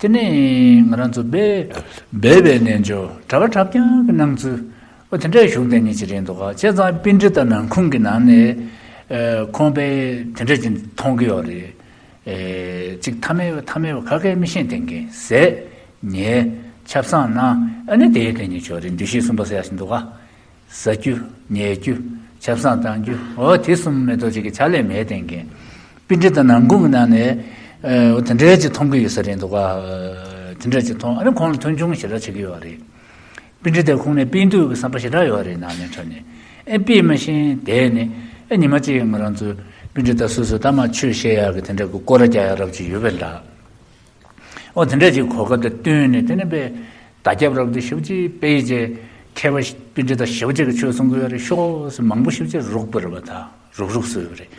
དེ་ནི་ང་རང་ཚོ་སྦས་སྦས་པའི་རྣལ་འབྱོར་གྲྭ་པ་གྲྭ་རྐྱང་གི་སྣང་ཚུལ། ཨོ་དེ་འདྲའི་བཞུགས་བསྡད་མཁན་ཅིག་རེད་འདུག་ག་བྱས་ཙང་པཎྜི་ཏ་ནང་ཁུངས་ཀྱི་ནང་ནས་ཨ་ཁོང་པས་དེ་འདྲ་ཅིག་མཐོང་གི་ཡོད་རེད། ཨེ་ཅིག་ཐ་མལ་བ་ཐ་མལ་བ་ག་གེ་མི་ཤེས་བསྡད་མཁན། ཟས་ཉལ་ཆབ་གསང་གནང་། ཨ་ནི་དེའི་གད་སྙིགས་ཆོག་རེད། འདུ་ཤེས་གསུམ་པ་ཟེར་ཡ་ཞིག་འདུག་ག་བཟའ་རྒྱུ་ཉལ་རྒྱུ་ཆབ་གསང་གཏང་རྒྱུ། ཨོ་དེ་གསུམ་མ་གཏོགས་ཅིག་གི་ཕྱག་ལས་མེད་བསྡད་མཁན། པཎྜི་ཏ་ནང་ཁུངས་ཀྱི་ནང་ནས་ཨ་དེ་འདྲའི་ཅིག་མཐོང་གི་ཡོད་ས་རེད་འདུག་ག་དེ་འདྲ་ཅིག་མཐོང་། ཨ་ནི་ཁོང་ལ་མཐོང་ཆུང་ཞེ་དྲག་བྱེད་ཀྱི་ཡོད་རེད། པཎྜི་ཏའི་ཁོང་ནས་དཔེ་འདུག་གི་བསམ་པ་ཞེ་དྲག་ཡོད་རེད། ནང་ནས་འཕྲོ་ནས་ཨེ་དཔེ་མ་ཤེས་བསྡད་ནས་ཨེ་ཉི་མ་གཅིག་ང་རང་ཚོ་པཎྜི་ཏ་སོ་སོ་ད་མ་ཆོས་བཤད་ཡག་གི་དེ་འདྲ་གི་སྐོར་ར་རྒྱག་ཡག་རབ་ཅིག་ཡོད་པ་འདྲ། ཨོ་དེ་འདྲ་ཅིག་གོ་སྐབས་དེ་བསྟུན་ནས་དེ་ནས་དཔེ་བརྡ་ཁྱབ་རབ་དེ་ཞེ་པོ་ཅིག་དཔེ་ཡིས་བྱས་མཁས་པ་པཎྜི་ཏ་ཞེ་པོ་ཅིག་གི་ཆོས་གསུང་གི་ཡོད་རེད་ཤོག་ཟེར་མང་པོ་ཞེ་པོ་ཅིག་རོགས་པ་རེད་པ། ད་རོགས་རོགས་བཟོས་པ་རེད།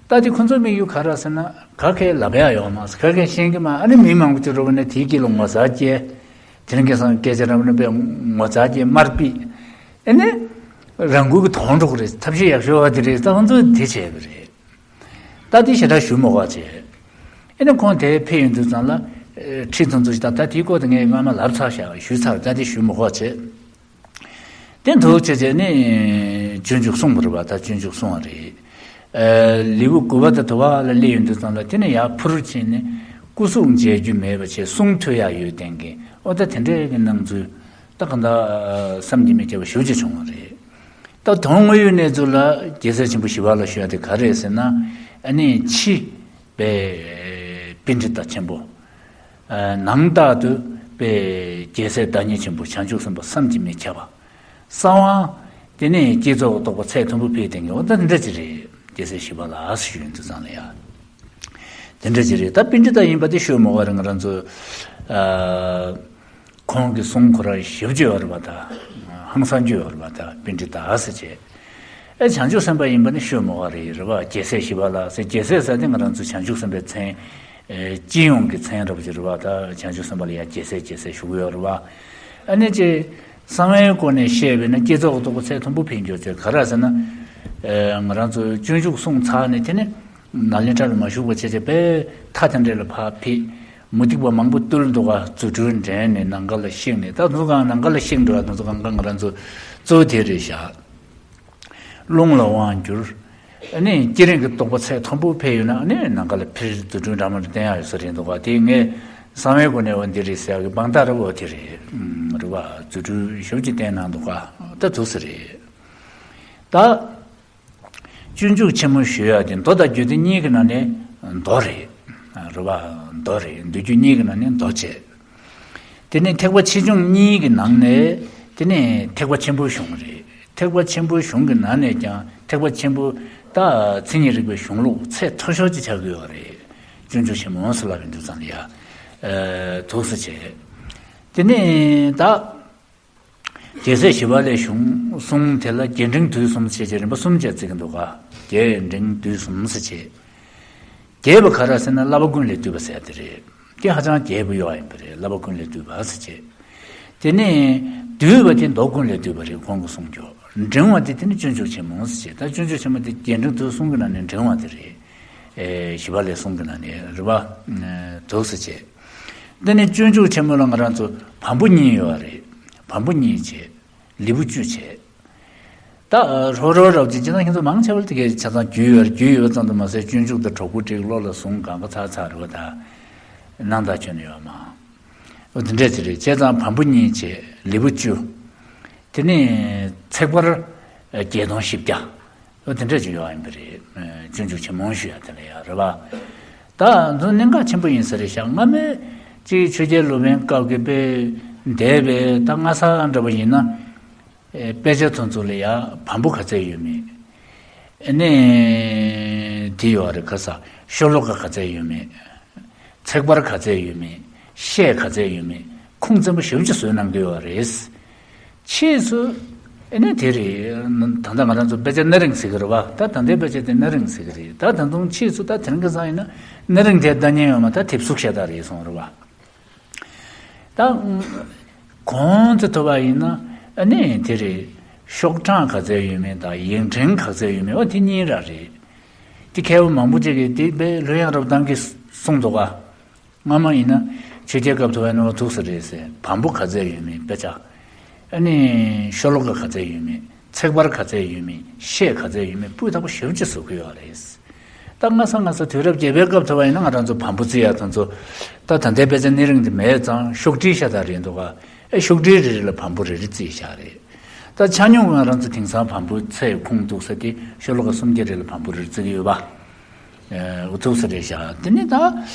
ད་དེ་ཁོ་ཚོའི་དམིགས་ཡུལ་ག་རེ་ཟེར་ན་ག་གེ་ལབ་ཡག་ཡོད་མ་རེད། ག་གེ་ཤེས་ཀྱི་མ། ཨ་ནི་མི་མང་པོ་ཅིག་རོགས་པ་ནས་དེའི་དཀྱིལ་ལ་ངོ་ཚ་སྐྱེ། དེ་རིང་ཁ་སང་སྐད་ཆ་རམ་རིམ་པས་ངོ་ཚ་སྐྱེ་དམར་པོས། ཨེ་ནས་རང་འགུལ་གྱིས་དོང་འགྲོ་གི་རེད། ཐབས་ཤེས་ཡག་ཤོས་པ་དེ་རེད། ད་ཁོང་ཚོས་དེ་བྱས་པ་རེད། ད་དེ་ཞེ་དྲག་ཞུ་མི་དགོས་བྱས། ཨེ་ནས་ཁོང་དེ་ཕེབས་ཡོང་དུས་ཙང་ལ་ཨེ་ཁྲིད་ཚོང་ཚོ་ཞིག་དང་ད་དེའི་སྐོར་དུ་ངས་སྔོན་མ་ལབ་ཚར་བཞག་ཞུས་ཚར། ད་དེ་ཞུ་མི་དགོས་བྱས། དེ་འདུག་བྱས་བྱས་ནས་སྤྱོད་འཇུག་གསུངས་པ་རེད་པ། ད་སྤྱོད་འཇུག་གསུངས་པ་རེད། ཨ་ལེའུ་དགུ་པ་དང་དོ་བ་ལ་སླེབས་ཡོང་དུས་ཙམ་ལ་དེ་ནས་ཡར་འཕུར་ཕྱིན་ནས་སྐུ་གཟུགས་མཇལ་རྒྱུ་མེད་པ་བྱས་གསུང་ཐོས་ཡག་ཡོད་བསྡད་མཁན། ཨོ་ད་དེ་འདྲའི་གི་སྣང་ཚུལ་ད་གང་ལྟར་བསམ་གྱིས་མི་ཁྱབ་པ་ཞེ་པོ་ཅིག་བྱུང་བ་རེད། ད་དོན་དངོས་ཡོད་གནས་ཚུལ་ལ་རྒྱལ་སྲས་ཆེན་པོ་ཞི་བ་ལྷ་ཞུ་ཡག་དེ་ག་རེ་རེད་ཟེར་ན། ཨ་ནི་ཕྱི་པའི་པཎྜི་ཏ་ཆེན་པོ། ནང་ལྟར་དུ་པའི་རྒྱལ་སྲས་བདག་ཉིད་ཆེན་པོ་བྱང་ཆུབ་སེམས་དཔའ་བསམ་གྱིས་མི་ཁྱབ་པ། གསང་བ། དེ་ནས་བསྐྱེད་རྫོགས་རྟོགས་པ་ཚད་མཐོན་པོ་ཕེབས་བསྡད་མཁན། འོ་ད་འདི་འདྲ་ཅིག་རེད། རྒྱལ་སྲས་ཞི་བ་ལྷ་ཞུ་ཡོང་དུས་ཙང་ལ་ཡ། དེ་འདྲ་ཅིག་རེད། ད་པཎྜི་ཏ་ཡིན་པ་དེ་ཤོད་མི་དགོས་རེད། ང་རང་ཚོ་ཨ་ཁོང་གི་གསུང་ཁོ་རང་ཞེ་པོ་ཅིག་ཡོད་རེད་པ། ད་ཧང་སང་རྒྱུ་ཡོད་རེད་པ། ད་པཎྜི་ཏ་ཟེར་བྱས། ཨེ་བྱང་ཆུབ་སེམས་དཔའ་ཡིན་པ་ནི་ཤོད་མི་དགོས་རེད། རེད་པ། རྒྱལ་སྲས་ཞི་བ་ལྷ་ཟེར། རྒྱལ་སྲས་ཟེར་དེ་ང་རང་ཚོ་བྱང་ཆུབ་སེམས་དཔའི་མཚན་ཨེ་སྤྱི་ཡོངས་ཀྱི་མཚན་རབ་ཅིག་རེད་པ། ད་བྱང་ཆུབ་སེམས་དཔའ་ལ་ཡང་རྒྱལ་སྲས་རྒྱལ་སྲས་ཞུ་གི་ཡོད་རེད་པ། ཨ་ནི་ཅེ་གསང་བའི་སྒོ་ནས་བཤད་པས་ན་བསྐྱེད་རྫོགས་རྟོགས་པ་ཚད་མཐོན་པོ་ཕེབས་འགྱོ་ཅེས། ག་རེ་ཟེར་ན་ཨེ་ང་རང་ཚོ་སྤྱོད་འཇུག་གསུངས་ཚར་ནས་དེ་ནས་ནཱ་ལེནྡྲ་ལ་མ་བཞུགས་པ་བྱས་བྱས་པས་མཐའ་དེ་འདྲ་ལ་ཕར་ཕེབས། མུ་སྟེགས་པ་མང་པོ་བཏུལ་འདུག་ག་རྫུ་འཕྲུལ་འགྲན་ནས་ནམ་མཁའ་ལ་གཤེགས་ནས། ད་དེ་ཚོ་གང་ནམ་མཁའ་ལ་གཤེགས་འགྲོ་བ་དེ་ཚོ་གང་ག་ང་རང་ཚོ་གཙོ་བོ་དེ་རེད་ཤག་རླུང་ལ་དབང་བསྒྱུར། ཨ་ནི་བསྐྱེད་རིམ་གྱི་རྟོགས་པ་ཚད་མཐོན་པོ་ཕེབས་ཡོད་ན་ཨ་ནི་ནམ་མཁའ་ལ་འཕེལ། རྫུ་འཕྲུལ་འདྲ་མིན་བསྟན་ཡག་ཡོད་ས་རེད་འདུག་ག་དེ་ངས་གསང་བའི་སྒོ་ནས་འོ་འདི་རེད་ཟེར་ཡག་གི་དཔང་རྟགས་ར་བོ་དེ་རེད། ཨུམ། རེད་པ། རྫུ་འཕྲུལ་ཞེ་པོ་ཅིག་བསྟན་གནང་འདུག་ག་ད་འདུག་སེ་རེད། ད་སྤྱོད་འཇུག་ཆེན་མོ་ཞུ་ཡག་དེ་མདོ་དང་རྒྱུད་སྡེ་གཉིས་ཀྱི་ནང་ནས་མདོ་རེད། རེད་པ། མདོ་རེད། མདོ་རྒྱུད་གཉིས་ཀྱི་ནང་ནས་མདོ་བྱས། དེ་ནས་ཐེག་པ་ཆེ་ཆུང་གཉིས་ཀྱི་ནང་ནས་དེ་ནས་ཐེག་པ་ཆེན་པོའི་གཞུང་རེད། ཐེག་པ་ཆེན་པོའི་གཞུང་གི་ནང་ནས་ཀྱང་ཐེག་པ་ཆེན་པོ་ད་མཚན་ཉིད་རིག་པའི་གཞུང་ལུགས་ཚད་མཐོ་ཤོས་ཅིག་ཆགས་ཀྱི་ཡོད་རེད། སྤྱོད་འཇུག་ཆེན་མོ་ཟེར་ལབ་པའི་འདུག་ཙང་ལ་ཡ། ཨ་འདུག་སེ་བྱས། དེ་ནས་ད་རྒྱལ་སྲས་ཞི་བ་ལྷའི་གཞུང་གསུང་དེ་ལ་རྒྱས་འབྲིང་བསྡུས་གསུམ་བྱས་བྱས་རིམ་པ་གསུམ་བྱས་བརྩི་གི་འདུག་ག་རྒྱས་འབྲིང་བསྡུས་གསུམ་ཟེར་བྱས། རྒྱས་པ་ག་རེ་ཟེར་ན་བསླབ་པ་ཀུན་ལས་བཏུས་པ་ཟེར་དེ་རེད། དེ་ཧ་ཅང་རྒྱས་པོ་ཡོད་ཡིན་པ་རེད། བསླབ་པ་ཀུན་ལས་བཏུས་པ་ཟེར་བྱས། དེ་ནས་བསྡུས་པ་དེ་མདོ་ཀུན་ལས་བཏུས་པ་རེད། གོང་གི་གསུང་རྒྱུ། འབྲིང་བ་དེ་དེ་ནི་སྤྱོད་འཇུག་ཆེན་མོ་ཟེར་བྱས། ད་སྤྱོད་འཇུག་ཆེན་མོ་དེ་རྒྱས་འབྲིང་བསྡུས་གསུམ་གྱི་ནང་ནས་འབྲིང་བ་དེ་རེད། ཨེ་ཞི་བ་ལྷའི་གསུང་གི་ནང་ནས་རེད་པ། འདུག་སེ་བྱས། དེ་ནས་སྤྱོད་འཇུག་ཆེན་མོ་ལ་ང་རང་ཚོ་བམ་པོ་གཉིས་ཡོད་རེད། བམ་པོ་གཉིས་བྱས། ལེའུ་བཅུ་བྱས། ད་ལྷོ་རོལ་རབ་ཀྱི་སྤྱིར་བཏང་ཁྱེད་ཚོ་མང་ཆེ་བ་དེ་གའི་ཆ་ཚང་རྒྱུས་ཡོད་རྒྱུས་ཡོད་ཙམ་དུ་མ་ཟད་སྤྱོད་འཇུག་དང་གྲོགས་པོ་བསྒྲིགས་བློ་ལ་བཟུང་གང་ག་ཚར་ཚར་རེད་པ། ད་སྣང་དག་ཆོས་ནི་ཡོད་མ། འོ་དེ་འདྲས་ཅིག་རེད། བྱས་ཙང་བམ་པོ་གཉིས་བྱས། ལེའུ་བཅུ། དེ་ནས་ཚེག་བར་བརྒྱད་སྟོང་བཞི་བརྒྱ། འོ་དེ་འདྲས་ཅིག་ཡོད་ཡིན་པ་རེད། སྤྱོད་འཇུག་ཆེན་མོ་ཞུ་ཡ་དེ་ལ་ཡ་རེད་བ། ད་ང་ཚོ་གནད་འགག་ཆེན་པོ་ཡིན་ས་རེད་ཤག་སྔ་མའི་ཅིག་ཆོས་རྒྱལ་སློབ་དཔོན་སྐབས་ཀྱི་དཔེ་འདས་པའི་ད་སྔ་ས་འདྲ་པོ་ཡིན་ན། ཨེ་དཔེ་ཆ་ཚོ་ཚོ་ལ་ཡ་བམ་པོ་ག་ཚད་ཡོད་མེད། ཨ་ནི་དེ་ཡོད་རེད། ག་ས་ཤོ་ལོ་ཀ་ག་ཚད་ཡོད་མེད། ཚེག་བར་ག་ཚད་ཡོད་མེད། ཤད་ག་ཚད་ཡོད་མེད། ཁུངས་བཙན་པོ་ཞེ་པོ་ཅིག་བཟོས་གནང་གི་ཡོད་རེད། ཕྱིས་སུ་ཨ་ནི་དེ་རེད། ད་ལྟ་ང་རང་ཚོ་དཔེ་ཆ་སྣ་རིང་ཟེར་གི་རེད་བ། ད་ད་ལྟའི་དཔེ་ཆ་དེ་སྣ་རིང་ཟེར་གི་རེད། ད་ད་དུང་ཕྱིས་སུ་ད་དེ་རིང་གི་སང་ཡིན་ན་སྣ་རིང་དེ་ལྟ་ཉན་ཡོད་མ། ད་དེབ་གཟུགས་ཤ་སྟག་རེད་སོང་རེད་བ། ད་གོང་དུ་ཐོབ་པ་ཡིན་ན་ཨ་ནི་དེ་རེད། ཤོག་གྲངས་ག་ཚད་ཡོད་མེད་དང་ཡིག་ཕྲེང་ག་ཚད་ཡོད་མེད། འོ་དེ་གཉིས་ར་རེད། དེ་མཁས་པ་མང་པོ་ཅིག་གིས་དེ་དཔེ་ལྷོད་ཡངས་རབ་དང་གིས་གསུངས་འདུག་ག་སྔ་མ་ཡིན་ན་ཆོས་རྒྱལ་སྐབས་ཐོབ་པ་ཡིན་ན་འོ་ཐུགས་སུ་རེད་ཟེར། བམ་པོ་ག་ཚད་ཡོད་མེད་དཔེ་ཆ། ཨ་ནི་ཤོ་ལོ་ཀ་ག་ཚད་ཡོད་མེད། ཚེག་བར་ག་ཚད་ཡོད་མེད། ཤད་ག་ཚད་ཡོད་མེད་སྤུས་དག་པོ་ཞེ་པོ་ཅིག་བཟོ་གི་ཡོད་རེད། ད་སྔ་ས་སྔ་ས་དུས་རབས་བརྒྱད་པའི་སྐབས་ཐོབ་པ་ཡིན་ན་ང་རང་ཚོ་བམ་པོ་བརྩི་ཡག་དེ་ཚོ། ད་ད་ལྟའི་དཔེ་ཆ་སྣ་རིང་དེ་མེད་ཙང་ཤོག་དྲིལ་ཤ་སྟག་རེད་འདུག་ག་ཨེ་ཤོག་དྲིལ་རེ་རེ་ལ་བམ་པོ་རེ་རེ་བརྩིས་བཞག་རེད། ད་ཆ་སྙོམས་ང་རང་ཚོ་དེང་སང་བམ་པོ་ཚད་ཁུངས་གཏུགས་ས་དེ་ཤོ་ལོ་ཀ་སུམ་བརྒྱ་རེ་ལ་བམ་པོ་རེ་རེ་བརྩི་གི་ཡོད་པ། ཨེ་འོ་ཐུགས་སུ་རེད་བཞག་དེ་ནས་ད་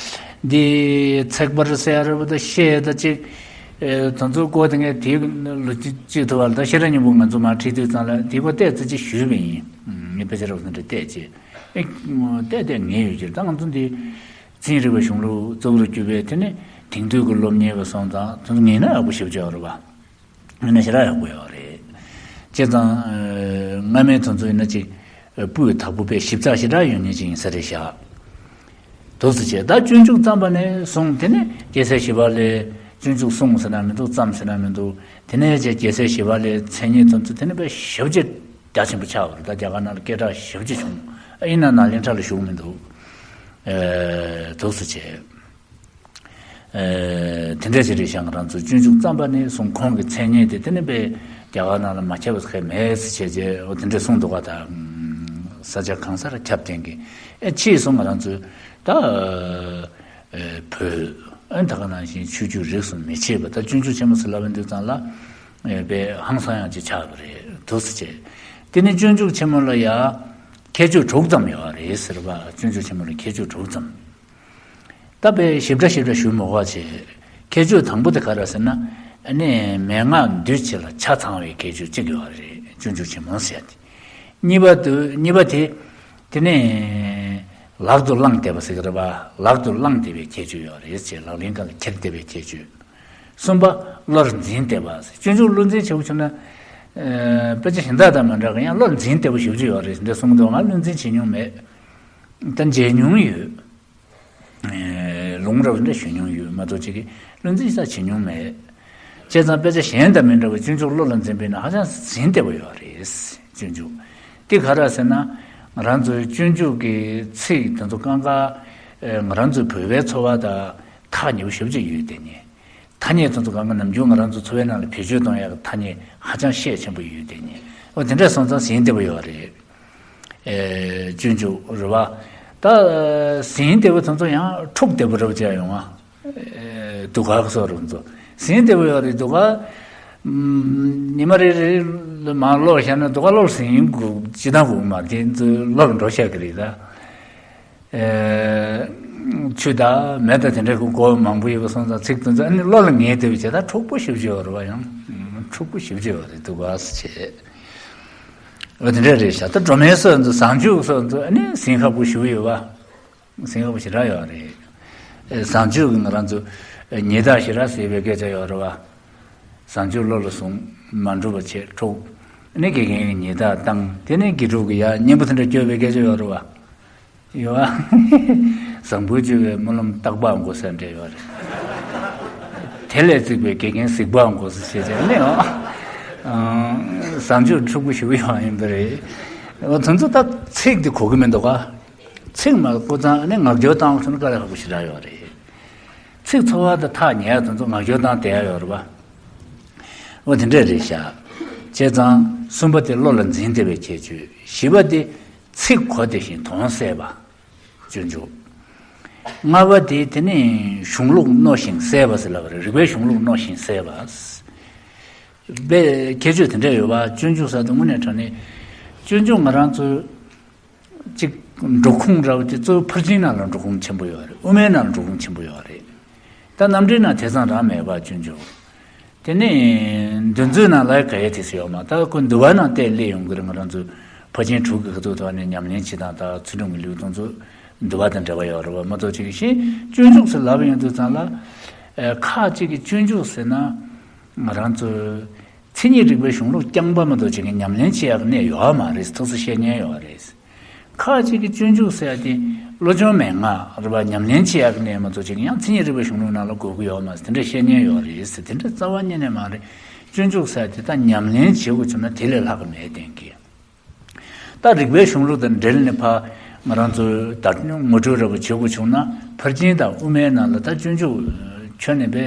འདི་ཚེག་བར་ཟེར་ཡ་རེད་པ། ད་ཤད་ད་ཅིག་ཨེ་དེ་ཚོ་སྐོར་དེ་ངས་དེའི་ལོ་གཅིག་གཅིག་ཐུབ་པ་ལ་ད་ཤེས་རབ་སྙིང་པོ་ང་ཚོ་མར་ཁྲིད་དུས་ཙང་ལ་དེའི་སྐོར་བལྟས་ཙི་ཅིག་ཞུས་པ་ཡིན། ངས་དཔེ་ཆ་རབ་ཙམ་རེ་བལྟས་རྗེས། ཨེ་བལྟས་བལྟས་ངེས་ཡོད་ཀྱི་རེད། ད་ང་ཚོ་འདི་ཚན་རིག་པ་གཞུང་ལུགས་གཙོ་བོར་གྱུར་པའི་དེ་ནས་དེང་དུས་ཀྱི་སློབ་གཉེར་བ་སོང་ཙང་དེ་ཚོ་ངེས་ན་ཡག་པོ་ཞེ་པོ་ཅིག་ཡོད་རེད་པ། ངེས་ན་ཞེ་དྲག་ཡག་པོ་ཡོད་རེད། བྱས་ཙང་སྔ་མའི་དེ་ཚོ་ཡིན་ན་ཅིག་སྤུས་དག་པོ་དཔེ་ཞིབ་ཚགས་ཞེ་དྲག་ཡོད་མཁན་ཅིག་ཡིན་ས་རེད་བཞག་འདུག་སེ་བྱས། ད་སྤྱོད་འཇུག་བརྩམས་པ་ནས་བཟུང་དེ་ནས་རྒྱལ་སྲས་ཞི་བ་ལྷས་སྤྱོད་འཇུག་གསུངས་ཟེར་ན་མི་འདུག་བརྩམས་ཟེར་ན་མི་འདུག་དེ་ནས་རྗེས་རྒྱལ་སྲས་ཞི་བ་ལྷའི་མཚན་ཉིད་དེ་ཚོ་དེ་ནས་དཔེ་ཞེ་པོ་ཅིག་རྒྱ་ཆེན་པོ་ཆགས་པ་རེད། ད་རྒྱ་གར་ནང་ལ་སྐད་གྲགས་ཞེ་པོ་ཅིག་བྱུང་། ཨ་ཡིན་ན་ནཱ་ལེནྡྲ་ལ་བཞུགས་མི་འདུག་ཨེ་འདུག་སེ་བྱས། ཨེ་དེ་འདྲ་ཞིག་རེད་བཞག་ང་རང་ཚོ་སྤྱོད་འཇུག་བརྩམས་པ་ནས་བཟུང་ཁོང་གི་མཚན་སྙན་དེ་དེ་ནས་དཔེ་རྒྱ་གར་ནང་ལ་མ་ཁྱབ་པ་ཟེར་མེད་ཟེར་བྱས་རྗེས་འོ་དེ་འདྲ་གསུངས་འདུག་ག་ད་ས་ཆ་གང་སར་ཁྱབ་བསྟན་གི་ཨེ་ཕྱིས་སུ་ང་རང་ཚོས་ད་ཨེ་བོད་ཨེ་ད་ག་ནང་བཞིན་ཆོས་བརྒྱུད་རིས་སུ་མི་ཕྱེ་བ་ད་སྤྱོད་འཇུག་ཆེན་མོ་ཟེར་ལབ་པའི་དུས་ཙང་ལ་ཨེ་དཔེ་ཧང་སང་ཡང་ཅིག་ཆགས་པ་རེད། འདུག་སེ་བྱས། དེ་ནས་སྤྱོད་འཇུག་ཆེན་མོ་ལ་ཡ་ཁྱད་ཆོས་དྲུག་ཙམ་ཡོད་རེད་ཟེར་བ། སྤྱོད་འཇུག་ཆེན་མོ་ལ་ཁྱད་ཆོས་དྲུག་ཙམ། ད་དཔེ་ཞིབ་ཕྲ་ཞིབ་ཕྲ་ཞུ་མི་དགོས་པ་བྱས། ཁྱད་ཆོས་དང་པོ་དེ་ག་རེ་ཟེར་ན། ཨ་ནི་མན་ངག་འདུས་བྱས་ལ་ཆ་ཚང་བའི་ཁྱད་ཆོས་གཅིག་ཡོད་རེད། སྤྱོད་འཇུག་ཆེན་མོ་ཟེར་ཡ་དེ། གཉིས་པ་དུ་གཉིས་པ་དེ། དེ་ནི་ལག་ཏུ་བླངས་བསྡད་པ་ཟེར་གི་རེད་པ། ལག་ཏུ་བླངས་བསྡད་པའི་ཁྱད་ཆོས་ཡོད་རེད་ཅེས་ལག་ལེན་སྒང་ལ་འཁྱེར་བསྡད་པའི་ཁྱད་ཆོས། གསུམ་པ་བློར་འཛིན་བསྡད་པ་ཟེར། སྤྱོད་འཇུག་བློ་འཛིན་བྱེད་པོ་བྱུང་ན། ཨ་དཔེ་ཆ་གཞན་དག་དང་མི་འདྲ་གི་ཡང་བློར་འཛིན་བསྡད་པོ་ཞེ་པོ་ཅིག་ཡོད་རེད་ཟེར་འདྲ་གསུངས་འདུག་ང་བློ་འཛིན་བྱེད་མྱོང་མེད། ད་མཇལ་མྱོང་ཡོད། ཨེ་ལུང་རབ་འདྲ་ཞུ་མྱོང་ཡོད་མ་གཏོགས་ཅིག་གིས་བློ་འཛིན་ས་བྱེད་མྱོང་མེད། བྱས་ཙང་དཔེ་ཆ་གཞན་དང་མི་འདྲ་བའི་སྤྱོད་འཇུག་བློ་ལ་འཛིན་པས་ན་ཧ་ཅང་ཟིན་བདེ་པོ་ཡོད་རེད། སྤྱོད་འཇུག་དེ་ག་རེ་ཟེར་ན། ང་རང་ཚོའི་སྤྱོད་འཇུག་གི་ཚིག་དེ་ཚོ་གང་ག་ཨེ་ང་རང་ཚོའི་བོད་པའི་འཚོ་བ་དང་ཐག་ཉེ་པོ་ཞེ་པོ་ཅིག་ཡོད་དེ་ནི། ཐ་སྙད་དེ་ཚོ་གང་ག་ནམ་རྒྱུན་ང་རང་ཚོ་འཚོ་བའི་ནང་ལ་བེད་སྤྱོད་གཏོང་ཡག་གི་ཐ་སྙད་ཧ་ཅང་ཤས་ཆེན་པོ་ཡོད་དེ་ནི། འོ་དེ་འདྲ་སོང་ཙང་ཟིན་བདེ་པོ་ཡོད་རེད། ཨེ་སྤྱོད་འཇུག་རེད་བ། ད་ཟིན་བདེ་པོ་དེ་ཚོ་ཡང་འཁྲུག་བདེ་པོ་རེད་བྱས་ཡོང་ང་། ཨེ་སྡུག་ག་སོགས་རུ་ཚོ་ཟིན་བདེ་པོ་ཡོད་རེད་སྡུག་ག་ཉི་མ་རེ་རེ་ལ་མར་ཀློག་བཞག་ན་སྡུག་ག་ཀློག་ཟིན་དགོས་ཅི་ད་དགོས་མ་དེ་ཚོ་ཀློག་འགྲོ་ཤག་གི་རེད་ད། ཨེ་ཆུ་དང་མེ་དང་དེ་འདྲའི་གོ་མང་པོ་ཡོད་པ་སོང་ཙང་ཚིག་དེ་ཚོ་ཨ་ནི་བློ་ལ་ངེས་བསྡད་པ་བྱས་ད་འཁྲུག་པོ་ཞེ་པོ་ཅིག་ཡོད་རེད་བ། ཡང་འཁྲུག་པོ་ཞེ་པོ་ཅིག་ཡོད་རེད་སྡུག་ག་སེ་བྱས། འོ་དེ་འདྲ་རེད་ཤག་ད་སྒྲོལ་མའི་སོགས་ཚོ་བཟང་སྤྱོད་སོགས་ཚོ་ཨ་ནི་ཟིན་ཁག་པོ་ཞེ་པོ་ཡོད་བ། ཟིན་ཁག་པོ་ཞེ་དྲག་ཡོད་རེད། ཨེ་བཟང་སྤྱོད་ཀྱི་ང་རང་ཚོ་ཨེ་ཉེས་དག་ཞེ་དྲག་ཟེར་བའི་སྐད་ཆ་ཡོད་རེད་བ། བཟང་སྤྱོད་བློ་ལ་བཟུང་མ་འགྲུབ་པ་བྱས་འཁྲུག་ཨ་ནི་དགེ་རྒན་གྱི་ཉེས་དག་བཏང་དེ་ནས་དགེ་ཕྲུག་གི་ཡ་གཉེན་པོ་དེ་འདྲ་སྐྱོ་བའི་སྐད་ཆ་ཡོད་རེད་བ། ཡོད་ཨ། བཟང་པོའི་སྤྱོད་པའི་སྨོན་ལམ་རྟག་པར་འགོད་ཟེར་འདྲ་ཡོད་རེད། དེ་ལས་བརྩིགས་པའི་དགེ་རྒན་གཟིགས་པར་འགོད་ཟེར་བྱས་ཙང་ནི་ཨ། བཟང་སྤྱོད་འཁྲུག་པོ་ཞེ་པོ་ཡོད་ཡིན་པ་རེད། འོ་དེ་ཚོ་ད་ཚིག་འདི་གོ་གི་མི་འདུག་ག་ཚིག་མ་གོ་ཙང་ནི་ངག་སྐྱོར་བཏང་བ་སོང་ན་དཀའ་ལས་ཁག་པོ་ཞེ་དྲག་ཡོད་རེད། ཚིག་འཚོ་བ་དང་ཐག་ཉེ་ཡ་དེ་ཚོ་ངག་སྐྱོར་བཏང་བསྡད་ཡ་ཡོད་རེད་པ། འོ་དེ་འདྲས་རེད་ཤག་བྱས་ཙང་གསུམ་པ་དེ་བློ་ལ་འཛིན་བདེ་བའི་ཁྱད་ཆོས། བཞི་པ་དེ་ཚིག་གོ་བདེ་ཞིང་དོན་གསལ་བ། སྤྱོད་འཇུག་ལྔ་པ་དེ་དེ་ནི་གཞུང་ལུགས་རྣོ་ཞིང་གསལ་བ་ཟེར་ལབ་པ་རེད། རིག་པའི་གཞུང་ལུགས་རྣོ་ཞིང་གསལ་བ། པའི་ཁྱད་ཆོས་དེ་འདྲ་ཡོད་པ། སྤྱོད་འཇུག་ཟེར་དུས་དངོས་གནས་དྲང་གནས་སྤྱོད་འཇུག་ང་རང་ཚོའི་གཅིག་འགྲོ་ཁུངས་འདྲ་བོ་དེ་གཙོ་བོ་ཕར་ཕྱིན་ནང་ལ་འགྲོ་ཁུངས་ཆེན་པོ་ཡོད་རེད། དབུ་མའི་ནང་ལ་འགྲོ་ཁུངས་ཆེན་པོ་ཡོད་རེད། ད་རྣམ་འགྲེལ་ནང་དེ་ཙམ་རང་མེད་པ་སྤྱོད་འཇུག་དེ་ནས་འདུལ་མཛོད་ནང་ལ་ག་ཡེ་དེ་ཚོ་ཡོད་མ། ད་ཁོ་འདུལ་བ་ནང་བལྟས་སླེབས་ཡོང་གི་རེད། ང་རང་ཚོ་ཕར་ཕྱིན་དྲུག་གི་ཁ་ཐུག་ཐོག་ནས་ཉམས་ལེན་བྱེད་སྟངས་དང་ཚུལ་ཁྲིམས་ཀྱི་ལུགས་དང་ཚོ་འདུལ་བ་དང་འབྲེལ་བ་ཡོད་རེད་བ། མ་གཏོགས་ཅིག་གི་ཤེས་སྤྱོད་འཇུག་ཟེར་ལབ་ཡོང་དུས་ཙང་ལ། ཨེ། ཁ་ཅིག་གིས་སྤྱོད་འཇུག་ཟེར་ན་ང་རང་ཚོ་མཚན་ཉིད་རིག་པའི་གཞུང་ལུགས་རྐྱང་པ་མ་གཏོགས་ཅིག་གི་ཉམས་ལེན་བྱེད་ཡག་གནས་ཡོད་མ་རེད། ཐུགས་སུ་བཤད་མཁན་ཡོད་རེད། ཁ་ཅིག་གིས་སྤྱོད་འཇུག་ཟེར་ཡ་དེ་བློ་སྦྱོང་མན་ངག་རེད་བ། ཉམས་ལེན་བྱེད་ཡག་གནས་མ་གཏོགས་ཅིག་ཡང་མཚན་ཉིད་རིག་པའི་གཞུང་ལུགས་ནང་ལ་དགོས་ཀྱི་ཡོད་མ་རེད། དེ་འདྲ་བཤད་མཁན་ཡོད་རེད་ཟེར། དེ་འདྲ་རྩ་བ་ཉིད་ནས་མ་རེད། སྤྱོད་འཇུག་ཟེར་ཡ་དེ་ད་ཉམས་ལེན་བྱེད་དགོས་བྱུང་ན་དེ་ལས་ལྷག་གི་མེད་བསྟན་གི། ད་རིག་པའི་གཞུང་ལུགས་དང་འབྲེལ་ནས་ཕ་ང་རང་ཚོས་ད་ངོ་སྤྲོད་འདྲ་པོ་བྱེད་དགོས་བྱུང་ན་ཕར་ཕྱིན་དང་དབུ་མའི་ནང་ལ་ད་སྤྱོད་འཇུག་ཁྱོན་ནས་དཔེ་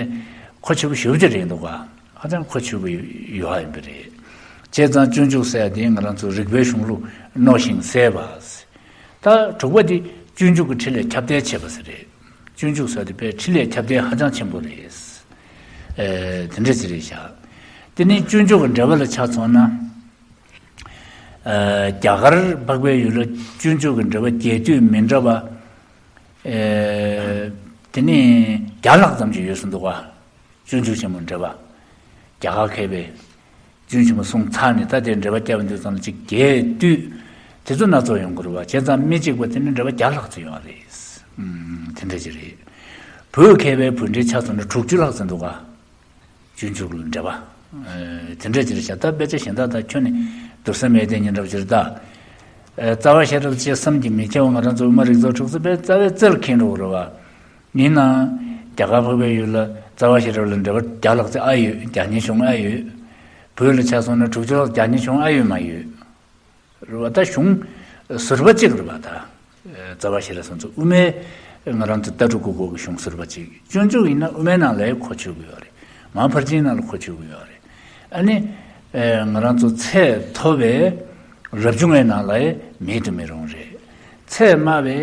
གལ་ཆེ་པོ་ཞེ་པོ་ཅིག་རེད་འདུག་ག། ཧ་ཅང་གལ་ཆེ་པོ་ཡོད་ཡིན་པ་རེད། བྱས་ཙང་སྤྱོད་འཇུག་ཟེར་ཡ་དེ་ང་རང་ཚོ་རིག་པའི་གཞུང་ལུགས་རྣོ་ཞིང་གསལ་བ། ད་དྲུག་པ་དེ་སྤྱོད་འཇུག་གི་འཕྲིན་ལས་ཁྱབ་གདལ་ཆེ་བ་ཟེར་རེད། སྤྱོད་འཇུག་ཟེར་དེ་དཔེ་འཕྲིན་ལས་ཁྱབ་གདལ་ཧ་ཅང་ཆེན་པོ་རེད། ཨེ། དེ་འདྲ་ཅིག་རེད་ཤག། དེ་ནས་སྤྱོད་འཇུག་གི་འགྲེལ་པ་ལ་ཆ་མཚོན་ན། ཨེ། རྒྱ་གར་འཕགས་པའི་ཡུལ་ལ་སྤྱོད་འཇུག་གི་འགྲེལ་པ་རྒྱས་བསྡུས་མི་འདྲ་བ། ཨེ། དེ་ནས་བརྒྱ་ལྷག་ཙམ་ཞིག་ཡོད་ཟེར་འདུག་ག། སྤྱོད་འཇུག་ཆེན་མོའི་འགྲེལ་པ། རྒྱ་གར་མཁས་པའི་སྤྱོད་འཇུག་ཆེན་མོ་གསུངས་ཚར་ནས་ད་དེ་འགྲེལ་པ་བརྒྱབ་པ་འདི་ཙམ་ལ་ཅིག་རྒྱས་བསྡུས་དེ་ཚོ་སྣ་ཚོགས་ཡོང་གི་རེད་བ། བྱས་ཙང་མི་གཅིག་པ་དེ་ནི་འགྲེལ་པ་བརྒྱ་ལྷག་ཙམ་ཡོད་རེད། ཨུམ། དེ་འདྲ་ཅིག་རེད། བོད་མཁས་པའི་བོད་འགྲེལ་ཆ་མཚོན་ན་དྲུག་ཅུ་ལྷག་ཙམ་འདུག་ག། སྤྱོད་འཇུག་ལ་འགྲེལ་པ། ཨེ། དེ་འདྲ་ཅིག་རེད་ཤག། ད་དཔེ་ཆ་གཞན་དག་དང་ཁྱོན་ནས་བསྡུར་ས་མེད་དེ་ཉིན་རབས་ཅིག་རེད་ད། ཨེ། རྩ་བ་ཤེས་རབ་ཅེས་བསམ་གྱིས་མི་ཁྱབ་པ། ང་རང་ཚོ་དབུ་མ་རིགས་རྫོགས་དྲུག་ཚོ་དཔེ་རྩ་བའི་རྩེར་འཁེལ་འགྲོ་གི་རེད་བ། ཡིན་ནའང་རྒྱ་གར་འཕགས་པའི་ཡུལ་ལ་རྩ་བ་ཤེས་རབ་ལ་འགྲེལ་པ་བརྒྱ་ལྷག་ཙམ་ཨ་ཡོད། བརྒྱ་ཉིས་བྱུང་ཨ་ཡོད། བོད་ལ་ཆ་སོང་ན་དྲུག་ཅུ་ལྷག་བརྒྱ་ཉིས་བྱུང་ཨ་ཡོད་མ་ཡོད། རེད་བ། ད་གཞུང་ཟུར་པ་གཅིག་རེད་བ་ད། རྩ་བ་ཤེས་རབ་སོང་ཚོ་དབུ་མའི་ང་རང་ཚོ་ལྟ་གྲུབ་དགུ་སྐོར་གྱི་གཞུང་ཟུར་པ་གཅིག། སྤྱོད་འཇུག་ཡིན་ན་དབུ་མའི་ནང་ལ་གོ་ཆོད་ཀྱི་ཡོད་རེད། མ་ཕར་ཕྱིན་ནང་ལ་གོ་ཆོད་ཀྱི་ཡོད་རེད། ཨ་ནི། ཨེ། ང་རང་ཚོ་ཚད་མཐོ་བའི་རབ་བྱུང་བའི་ནང་ལ་ཡང་མེད་དུ་མི་རུང་རེད། ཚད་དམའ་བའི་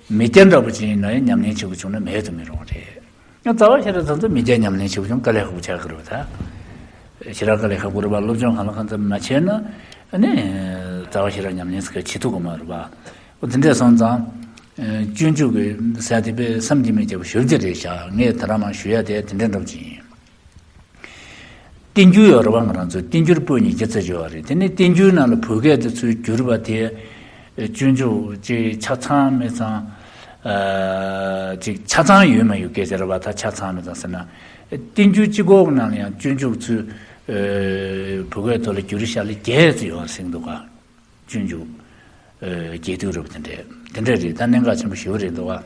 མི་སྐྱ་འདྲ་པོ་ཅིག་ཡིན་ན་ཡང་ཉམས་ལེན་བྱེད་དགོས་བྱུང་ན་མེད་དུ་མི་རུང་རེད། ཡང་རྩ་བ་ཤེས་རབ་ཚང་ཚོ་མི་སྐྱ་ཉམས་ལེན་བྱེད་དགོས་བྱུང་དཀའ་ལས་ཁག་པོ་ཆགས་ཀྱི་རེད་བ་ད། ཞེ་དྲག་དཀའ་ལས་ཁག་པོ་རེད་བ། སློབ་སྦྱོང་གང་ལ་གང་འཚམ་མ་བྱས་ན་ཨ་ནི་རྩ་བ་ཤེས་རབ་ཉམས་ལེན་ཟེར་མཁན་བྱེད་ཐུབ་ཀྱི་མ་རེད་བ། འོ་དེ་འདྲས་སོང་ཙང་། ཨེ། སྤྱོད་འཇུག་གི་ཟེར་དེ་དཔེ་བསམ་གྱིས་མི་ཁྱབ་པ་ཞེ་པོ་ཅིག་རེད་ཤག། ངས་ད་རང་མང་ཞུ་ཡ་དེ་དེ་འདྲ་འདྲ་པོ་ཅིག་ཡིན། བསྟན་འགྱུར་ཡོད་རེད་བ། ང་རང་ཚོ་བསྟན་འགྱུར་པོད་ཉིས་བརྒྱ་རྩ་བཞི་ཡོད་རེད། དེ་ནས་བསྟན་འགྱུར་ནང་ལ་བོད་སྐད་དུ་ཚུར་བསྒྱུར་བ་དེ་སྤྱོད་འཇུག་ཅིག་ཆ་ཚང་མེད་ཙང་། ཨ། ཅིག་ཆ་ཚང་ཡོད་མ་ཡོད་སྐད་ཆ་རེད་བ། ད་ཆ་ཚང་མེད་ཙང་ཟེར་ན། བསྟན་འགྱུར་སྤྱི་ཁོག་ནང་ལ་ཡང་སྤྱོད་འཇུག་ཚུར་བོད་སྐད་ཐོག་ལ་བསྒྱུར་བཞག་ལ་བརྒྱད་ཙམ་ཡོད་ཟེར་གྱི་འདུག་ག། སྤྱོད་འཇུག་ཨ། རྒྱས་བསྡུས་རེད་བ། དེ་འདྲས་དེ་འདྲས་རེད། ད་གནད་འགག་ཆེན་པོ་ཞེ་པོ་རེད་འདུག་ག།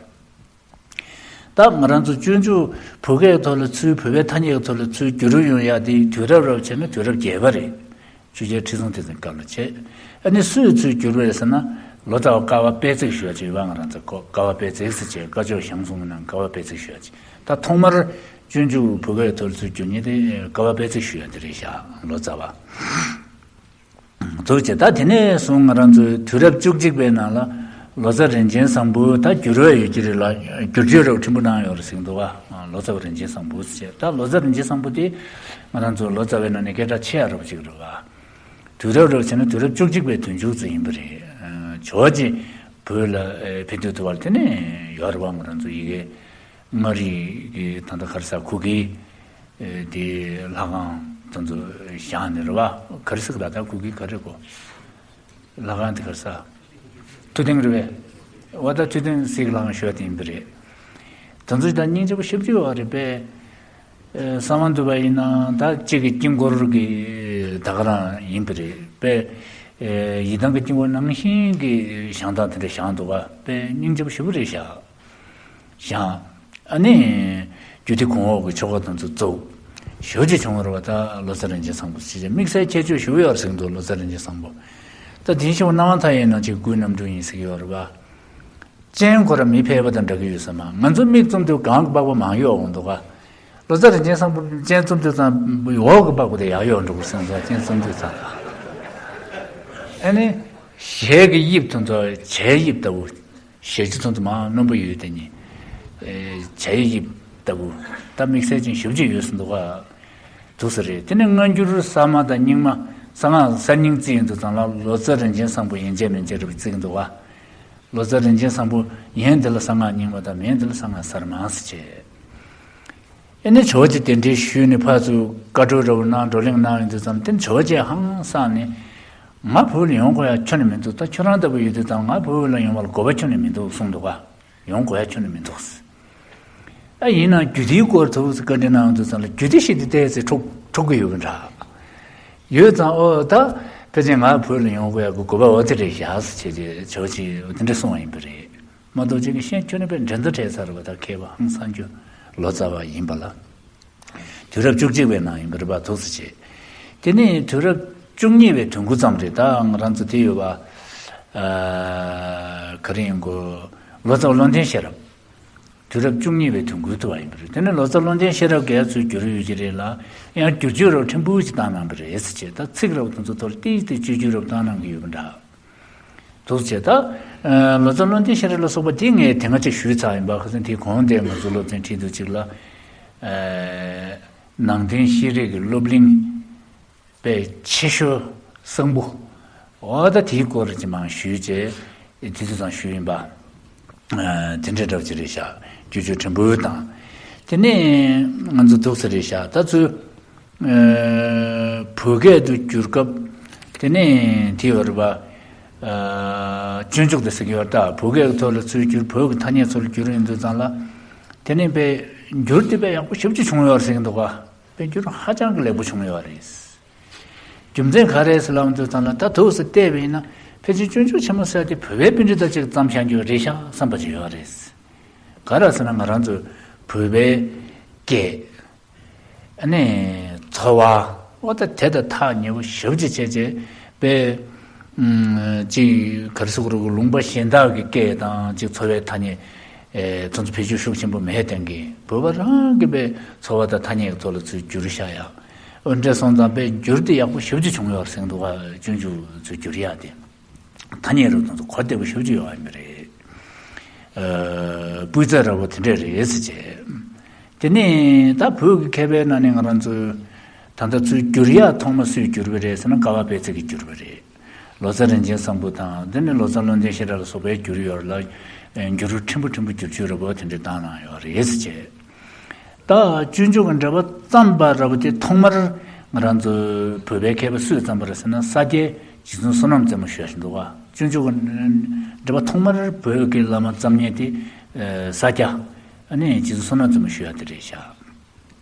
ད་ང་རང་ཚོ་སྤྱོད་འཇུག་བོད་སྐད་ཐོག་ལ་ཚུར་བོད་པའི་ཐ་སྙད་ཀྱི་ཐོག་ལ་ཚུར་བསྒྱུར་ཡོང་ཡ་དེ་དུས་རབས་རབ་བྱས་ན་དུས་རབས་བརྒྱད་པ་རེད། ཆོས་རྒྱལ་ཁྲི་སྲོང་ལྡེ་བཙན་སྐབས་ལ་བྱས། ཨ་ནི་སུས་ཚུར་བསྒྱུར་བ་རེད་ཟེར་ན། ལོ་ཙཱ་བ་ཀ་བ་དཔལ་བརྩེགས་ཞུ་བ་ཅིག་ཡོད་པ། ང་རང་ཚོ་ཀ་བ་དཔལ་བརྩེགས་ཟེར་བྱས། སྐ་ཅོག་ཞང་གསུམ་གྱི་ནང་ཀ་བ་དཔལ་བརྩེགས་ཞུ་བ་ཅིག། ད་ཐོག་མར་སྤྱོད་འཇུག་བོད་སྐད་ཐོག་ལ་ཚུར་བསྒྱུར་མཁན་དེ་ཀ་བ་དཔལ་བརྩེགས་ཞུ་བ་དེ་རེད་ཤག། ལོ་ཙཱ་བ། ཐུགས་རྗེ་ཆེ། ད་དེ་ནས་བཟུང་ང་རང་ཚོའི་དུས་རབས་བཅུ་གཅིག་པའི་ནང་ལ་ལོ་ཙཱ་རིན་ཆེན་བཟང་པོ་ད་བསྒྱུར་བ་ཡོད་ཀྱི་རེད་ལ། བསྒྱུར་བཅོས་རབ་ཕྲན་བུ་གནང་ཡོད་རེད་ཟེར་གྱི་འདུག་ག། ལོ་ཙཱ་བ་རིན་ཆེན་བཟང་པོ་ཟེར་བྱས། ད་ལོ་ཙཱ་རིན་ཆེན་བཟང་པོ་དེ་ང་རང་ཚོ་ལོ་ཙཱ་བའི་ནང་ནས་སྐད་གྲགས་ཆེ་ཡ་རབ་ཅིག་རེད་ག། དུས་རབས་རབ་བྱས་ན་དུས་རབས་བཅུ་གཅིག་པའི་དུས་མཇུག་ཙམ་ཡིན་པ་རེད། ཇོ་བོ་རྗེ་བོད་ལ་ཕེབས་དུས་དུ་བར་དེ་ནས་ཡོད་རེད་བ། ང་རང་ཚོ་ཡི་གེ་མངའ་རིས་ཀྱི་ད་ལྟ་ག་རེ་ཟེར། གུ་གེ་དེ་ལྷ་ཁང་དེ་ཚོ་བཞེངས་ནས་རེད་བ། ག་རེ་ཟེར་གི་ད། ད་གུ་གེ་ག་རེ་གོ། ལྷ་ཁང་དེ་ག་རེ་ཟེར། ཐུབ་བསྟན་རེད་པས། འོ་ད་ཐུབ་བསྟན་གཟིགས་ལྷ་ཁང་ཞུ་བ་དེ་ཡིན་པ་རེད། དེ་ཚོ་ད་སྙིང་རྗེ་པོ་ཞེ་པོ་ཅིག་ཡོད་རེད་པས། ཨེ། གསང་བ་འདུས་པ་ཡིན་ན་ད་གཅིག་གི་དཀྱིལ་འཁོར་གྱི་ད་ག་རང་ཡིན་པ་རེད་པས། ཨེ། ཡི་དམ་གྱི་དཀྱིལ་འཁོར་ནང་བཞིན་གྱི་བཞེངས་སྟངས་དེ་འདྲ་བཞེངས་འདུག་ག། པས་སྙིང་རྗེ་པོ་ཞེ་པོ་རེད་ཤག། བཞེངས། ཨ་ནི་རྒྱུད་སྡེ་གོང་འོག་གི་ཆོ་ག་དེ་ཚོ་བཙུགས། ཞེ་པོ་ཅིག་བྱུང་བ་རེད་བ། ད་ལོ་ཙཱ་རིན་ཆེན་བཟང་པོ་ཞེས་བྱ། དམིགས་བསལ་ཁྱད་ཆོས་ཞེ་པོ་ཡོད་རེད་ཟེར་གྱི་འདུག། ལོ་ཙཱ་རིན་ཆེན་བཟང་པོ། ད་དེ་བཞིན་སྣང་བ་མཐའ་ཡས་ནང་གཅིག་སྐུའི་རྣམ་སྤྲུལ་ཡིན་ཟེར་གྱི་ཡོད་རེད་བ། སྤྱན་ཁོ་རང་མི་ཕལ་པ་དང་འདྲ་གི་ཡོད་ས་མ། ང་ཚོ་མིག་བཙུམ་དུས་གང་གི་པགས་པ་མང་ཡོད་འོང་འདུག་ག། ལོ་ཙཱ་རིན་ཆེན་བཟང་པོ་སྤྱན་བཙུམ་དུས་ཙམ་འོག་གི་པགས་པ་དེ་ཡག་ཡོད་འགྲོ་གི་སེམས་སོ། སྤྱན་བཙུམ་དུས་ཙམ་ལ། ཨ་ནི་ཞལ་གྱི་དབྱིབས་དེ་ཚོ་བྱའི་དབྱིབས་ལྟ་བུ། ཞལ་རྒྱུ་ཚོ་ཚོ་མང་རྣོན་པོ་ཡོད་དེ་ནི། བྱ་ཡི་ཡིབ་ལྟ་བུ་ད་དམིགས་བསལ་ཅན་ཞེ་པོ་ཅིག་ཡོད་ཟིན་འདུག་ག་འདུག་ས་རེད། དེ་ནས་སྔ་འགྱུར་གསར་མ་དང་རྙིང་མ་གསང་སྔགས་གསར་རྙིང་རྩིས་ཡིན་དུས་ཙང་ལ་ལོ་ཙཱ་རིན་ཆེན་བཟང་པོ་ཡན་ཆད་མན་ཆད་རེད་པ་རྩིས་ཀྱི་འདུག་ག་ལོ་ཙཱ་རིན་ཆེན་བཟང་པོ་ཡན་དེ་ལ་གསང་སྔགས་རྙིང་མ་དང་མན་དེ་ལ་གསང་སྔགས་གསར་མ་ཟེར་བྱས། ཨེ་ནས་ཇོ་བོ་རྗེ་གདན་འདྲེན་ཞུས་ནས་ཕར་ཚུར་བཀའ་འཁྲོལ་འདྲ་བོ་གནང་བགྲོ་གླེང་གནང་ཡོང་དུས་ཙམ་དེ་ཇོ་བོ་རྗེ་ཧང་སངས་ནས། ང་བོད་ལ་ཡོང་དགོས་ཡ་ཁྱོན་ནས་མི་འདུག་ད་ཁྱོད་རང་ལྟ་བུ་ཡོད་དུས་ཙམ་ང་བོད་ལ་ཡོང་བ་ལ་དགོས་པ་ཁྱོན་ནས་མི་འདུག་གསུངས་འདུག་ག་ཡོང་དགོས་ཡ་ཁྱོན་ནས་མི་འདུག་ཨ་ཡིན་ན་རྒྱུད་སྡེའི་སྐོར་ཐུགས་སུ་བཀའ་འདྲི་གནང་དུས་ཙམ་ལ་རྒྱུད་སྡེ་ཞིག་དེ་ལྟས་ཚེ་འཁྲུག་འཁྲུག་གི་ཡོད་པ་འདྲ། ཡོད་ཙང་ཨོ་ད་ཕལ་ཆེར་ང་བོད་ལ་ཡོང་དགོས་ཡ་གི་དགོས་པ་འོ་དེ་རེད་བཞག་ཟེར་བྱས་ཏེ་ཇོ་བོ་རྗེ་འོ་དེ་འདྲ་གསུངས་པ་ཡིན་པ་རེད། མ་གཏོགས་ཅིག་གི་ཤེས་ཁྱོན་ནས་པའི་འགྲན་བསྡུར་བྲལ་ཚར་བ་དང་མཁས་པ་ཧང་སངས་རྒྱས་ལོ་ཙཱ་བ་ཡིན་པ་ལ། དུས་རབས་བཅུ་གཅིག་པའི་ནང་ཡིན་པ་རེད་པ་འདུག་ཟེར་བྱས། དེ་ནས་དུས་རབས་བཅུ་གཉིས་པའི་དུས་འགོ་ཙམ་རེད་ད་ང་རང་ཚོ་དེ་ཡོད་པ། ག་རེ་ཡིན་དགོས། ལོ་ཙཱ་བློ་ལྡན་ཤེས་རབ། དུས་རབས་བཅུ་གཉིས་པའི་དུས་འགོའི་ཐུབ་པ་ཡིན་པ་རེད། དེ་ནས་ལོ་ཙཱ་བློ་ལྡན་ཤེས་རབ་ཀྱིས་ཚུར་བསྒྱུར་ཡོད་ཀྱི་རེད་ལ། ཡང་བསྒྱུར་བཅོས་རབ་ཕྲན་བུ་ཅིག་བཏང་གནང་པ་རེད་ཟེར་བྱས་ད་ཚིག་རབ་དེ་ཚོ་ཐོར་ཏིག་ཏིག་བཅོས་བསྒྱུར་རབ་བཏང་གནང་གི་ཡོད་པ་འདྲ། འདུག་བྱས་ད། ལོ་ཙཱ་བློ་ལྡན་ཤེས་རབ་ལ་སོགས་པ་དེ་ངས་དེ་སྔ་ཅིག་ཞུས་ཚར་ཡིན་པ་ཁ་སང་དེའི་གོང་དེ་ང་ཚོ་སློབ་ཚན་ཁྲིད་དུས་གཅིག་ལ། ནང་བསྟན་ཤེས་རིག་གི་སློབ་གླིང་པའི་ཆེ་ཤོས་གསང་ཕུ། འོ་ད་དེའི་སྐོར་གྱི་མང་ཞུས་བྱས་དེ་ཚོ་ཚང་ཞུས་ཡིན་པ། དེ་འདྲའི་འདྲ་བ་ཅིག་རེད་ཤག་བསྒྱུར་བཅོས་ཕྲན་བུ་དང་། དེ་ནས་ང་ཚོ་འདུག་ས་རེད་ཤག་ད་ཚོས། བོད་སྐད་དུ་བསྒྱུར་སྐབས་དེ་ནས་དེ་ཡོད་རེད་པ། སྤྱོད་འཇུག་དེ་ཟེར་གྱི་ཡོད་ད་བོད་སྐད་ཀྱི་ཐོག་ལ་ཚུར་བསྒྱུར་བོད་ཀྱི་ཐ་སྙད་ཚུར་བསྒྱུར་ཡོང་དུས་ཙང་ལ། དེ་ནས་དཔེ་འགྱུར་དེ་དཔེ་ཡག་པོ་ཞེ་པོ་ཅིག་བྱུང་ཡོད་རེད་ཟེར་གྱི་འདུག་ག་དཔེ་འགྱུར་ཧ་ཅང་གི་ལེགས་པོ་བྱུང་ཡོད་རེད། རྒྱུ་མཚན་ག་རེ་ཟེར་ལབ་དུས་ཙང་ལ་ད་དུས་སུ་བལྟས་པ་ཡིན་ན་ཕལ་ཆེར་སྤྱོད་འཇུག་ཆེན་མོ་ཟེར་དེ་བོད་པའི་པཎ་ཌི་ཏ་ཅིག་བརྩམས་བཞག་རྒྱུ་རེད་ཤག་བསམ་པ་ཅིག་ཡོད་རེད། ག་རེ་ཟེར་ན་ང་རང་ཚོ་བོད་པའི་སྐད། ཨ་ནི་འཚོ་བ། འོ་ད་དེ་དང་ཐག་ཉེ་བོ་ཞེ་པོ་ཅིག་བྱས་བྱས་པའི། ཅིག་ག་རེ་ཟེར་དགོས་རེད་ལུང་པ་གཞན་དག་གི་སྐད་དང་ཅིག་འཚོ་བའི་ཐ་སྙད། ཚོ་ཚོ་བེད་སྤྱོད་ཤུགས་ཆེན་པོ་མེད་དེང་གི་བོད་པ་རང་གི་པའི་འཚོ་བ་དང་ཐ་སྙད་ཀྱི་ཐོག་ལ་ཚུར་བསྒྱུར་བཞག་ཡ། འོ་འདྲ་སོང་ཙང་པའི་འགྱུར་དེ་ཡག་པོ་ཞེ་པོ་ཅིག་བྱུང་ཡོད་རེད་ཟེར་འདུག་ག་སྤྱོད་འཇུག་ཚུར་བསྒྱུར་ཡ་དེ། ཐ་སྙད་རབ་དང་གོ་བདེ་པོ་ཞེ་པོ་ཅིག་ཡོད་པ་ཡིན་པ་རེད། སྤུས་ཚད་རབ་པོ་དེ་འདྲས་རེད་ཟེར་བྱས། དེ་ནས་ད་བོད་ཀྱི་མཁས་པའི་ནང་ནས་ང་རང་ཚོའི་ད་ལྟ་ཚུར་བསྒྱུར་ཡག་ཐོག་མ་སུས་བསྒྱུར་བ་རེད་ཟེར་ན་ཀ་བ་དཔལ་བརྩེགས་ཀྱིས་བསྒྱུར་བ་རེད། ལོ་ཙཱ་རིན་ཆེན་བཟང་པོ་དང་དེ་ནས་ལོ་ཙཱ་བློ་ལྡན་ཤེས་རབ་ལ་སོགས་པས་བསྒྱུར་ཡོད་ལ། འགྱུར་ཕྲན་བུ་ཕྲན་བུ་བསྒྱུར་བཅོས་རབ་པོ་དེ་འདྲས་བཏང་གནང་ཡོད་རེད་ཟེར་བྱས། ད་སྤྱོད་འཇུག་གི་འགྲེལ་པ་བརྩམས་པ་རབ་པོ་དེ་ཐོག་མར་ང་རང་ཚོ་བོད་པའི་མཁས་པ་སུས་བརྩམས་པ་རེད་ཟེར་ན་ས་སྐྱའི་རྗེ་བཙུན་བསོད་ནམས་རྩེ་མོ་ཞུ་ཡ་ཞིག་འདུག་ག་སྤྱོད་འཇུག་གི་འགྲེལ་པ་ཐོག་མར་བོད་ཀྱི་བླ་མ་བརྩམས་མཁན་དེ་ས་སྐྱ་ཨ་ནི་རྗེ་བཙུན་བསོད་ནམས་རྩེ་མོ་ཞུ་ཡ་དེ་རེད་ཤག་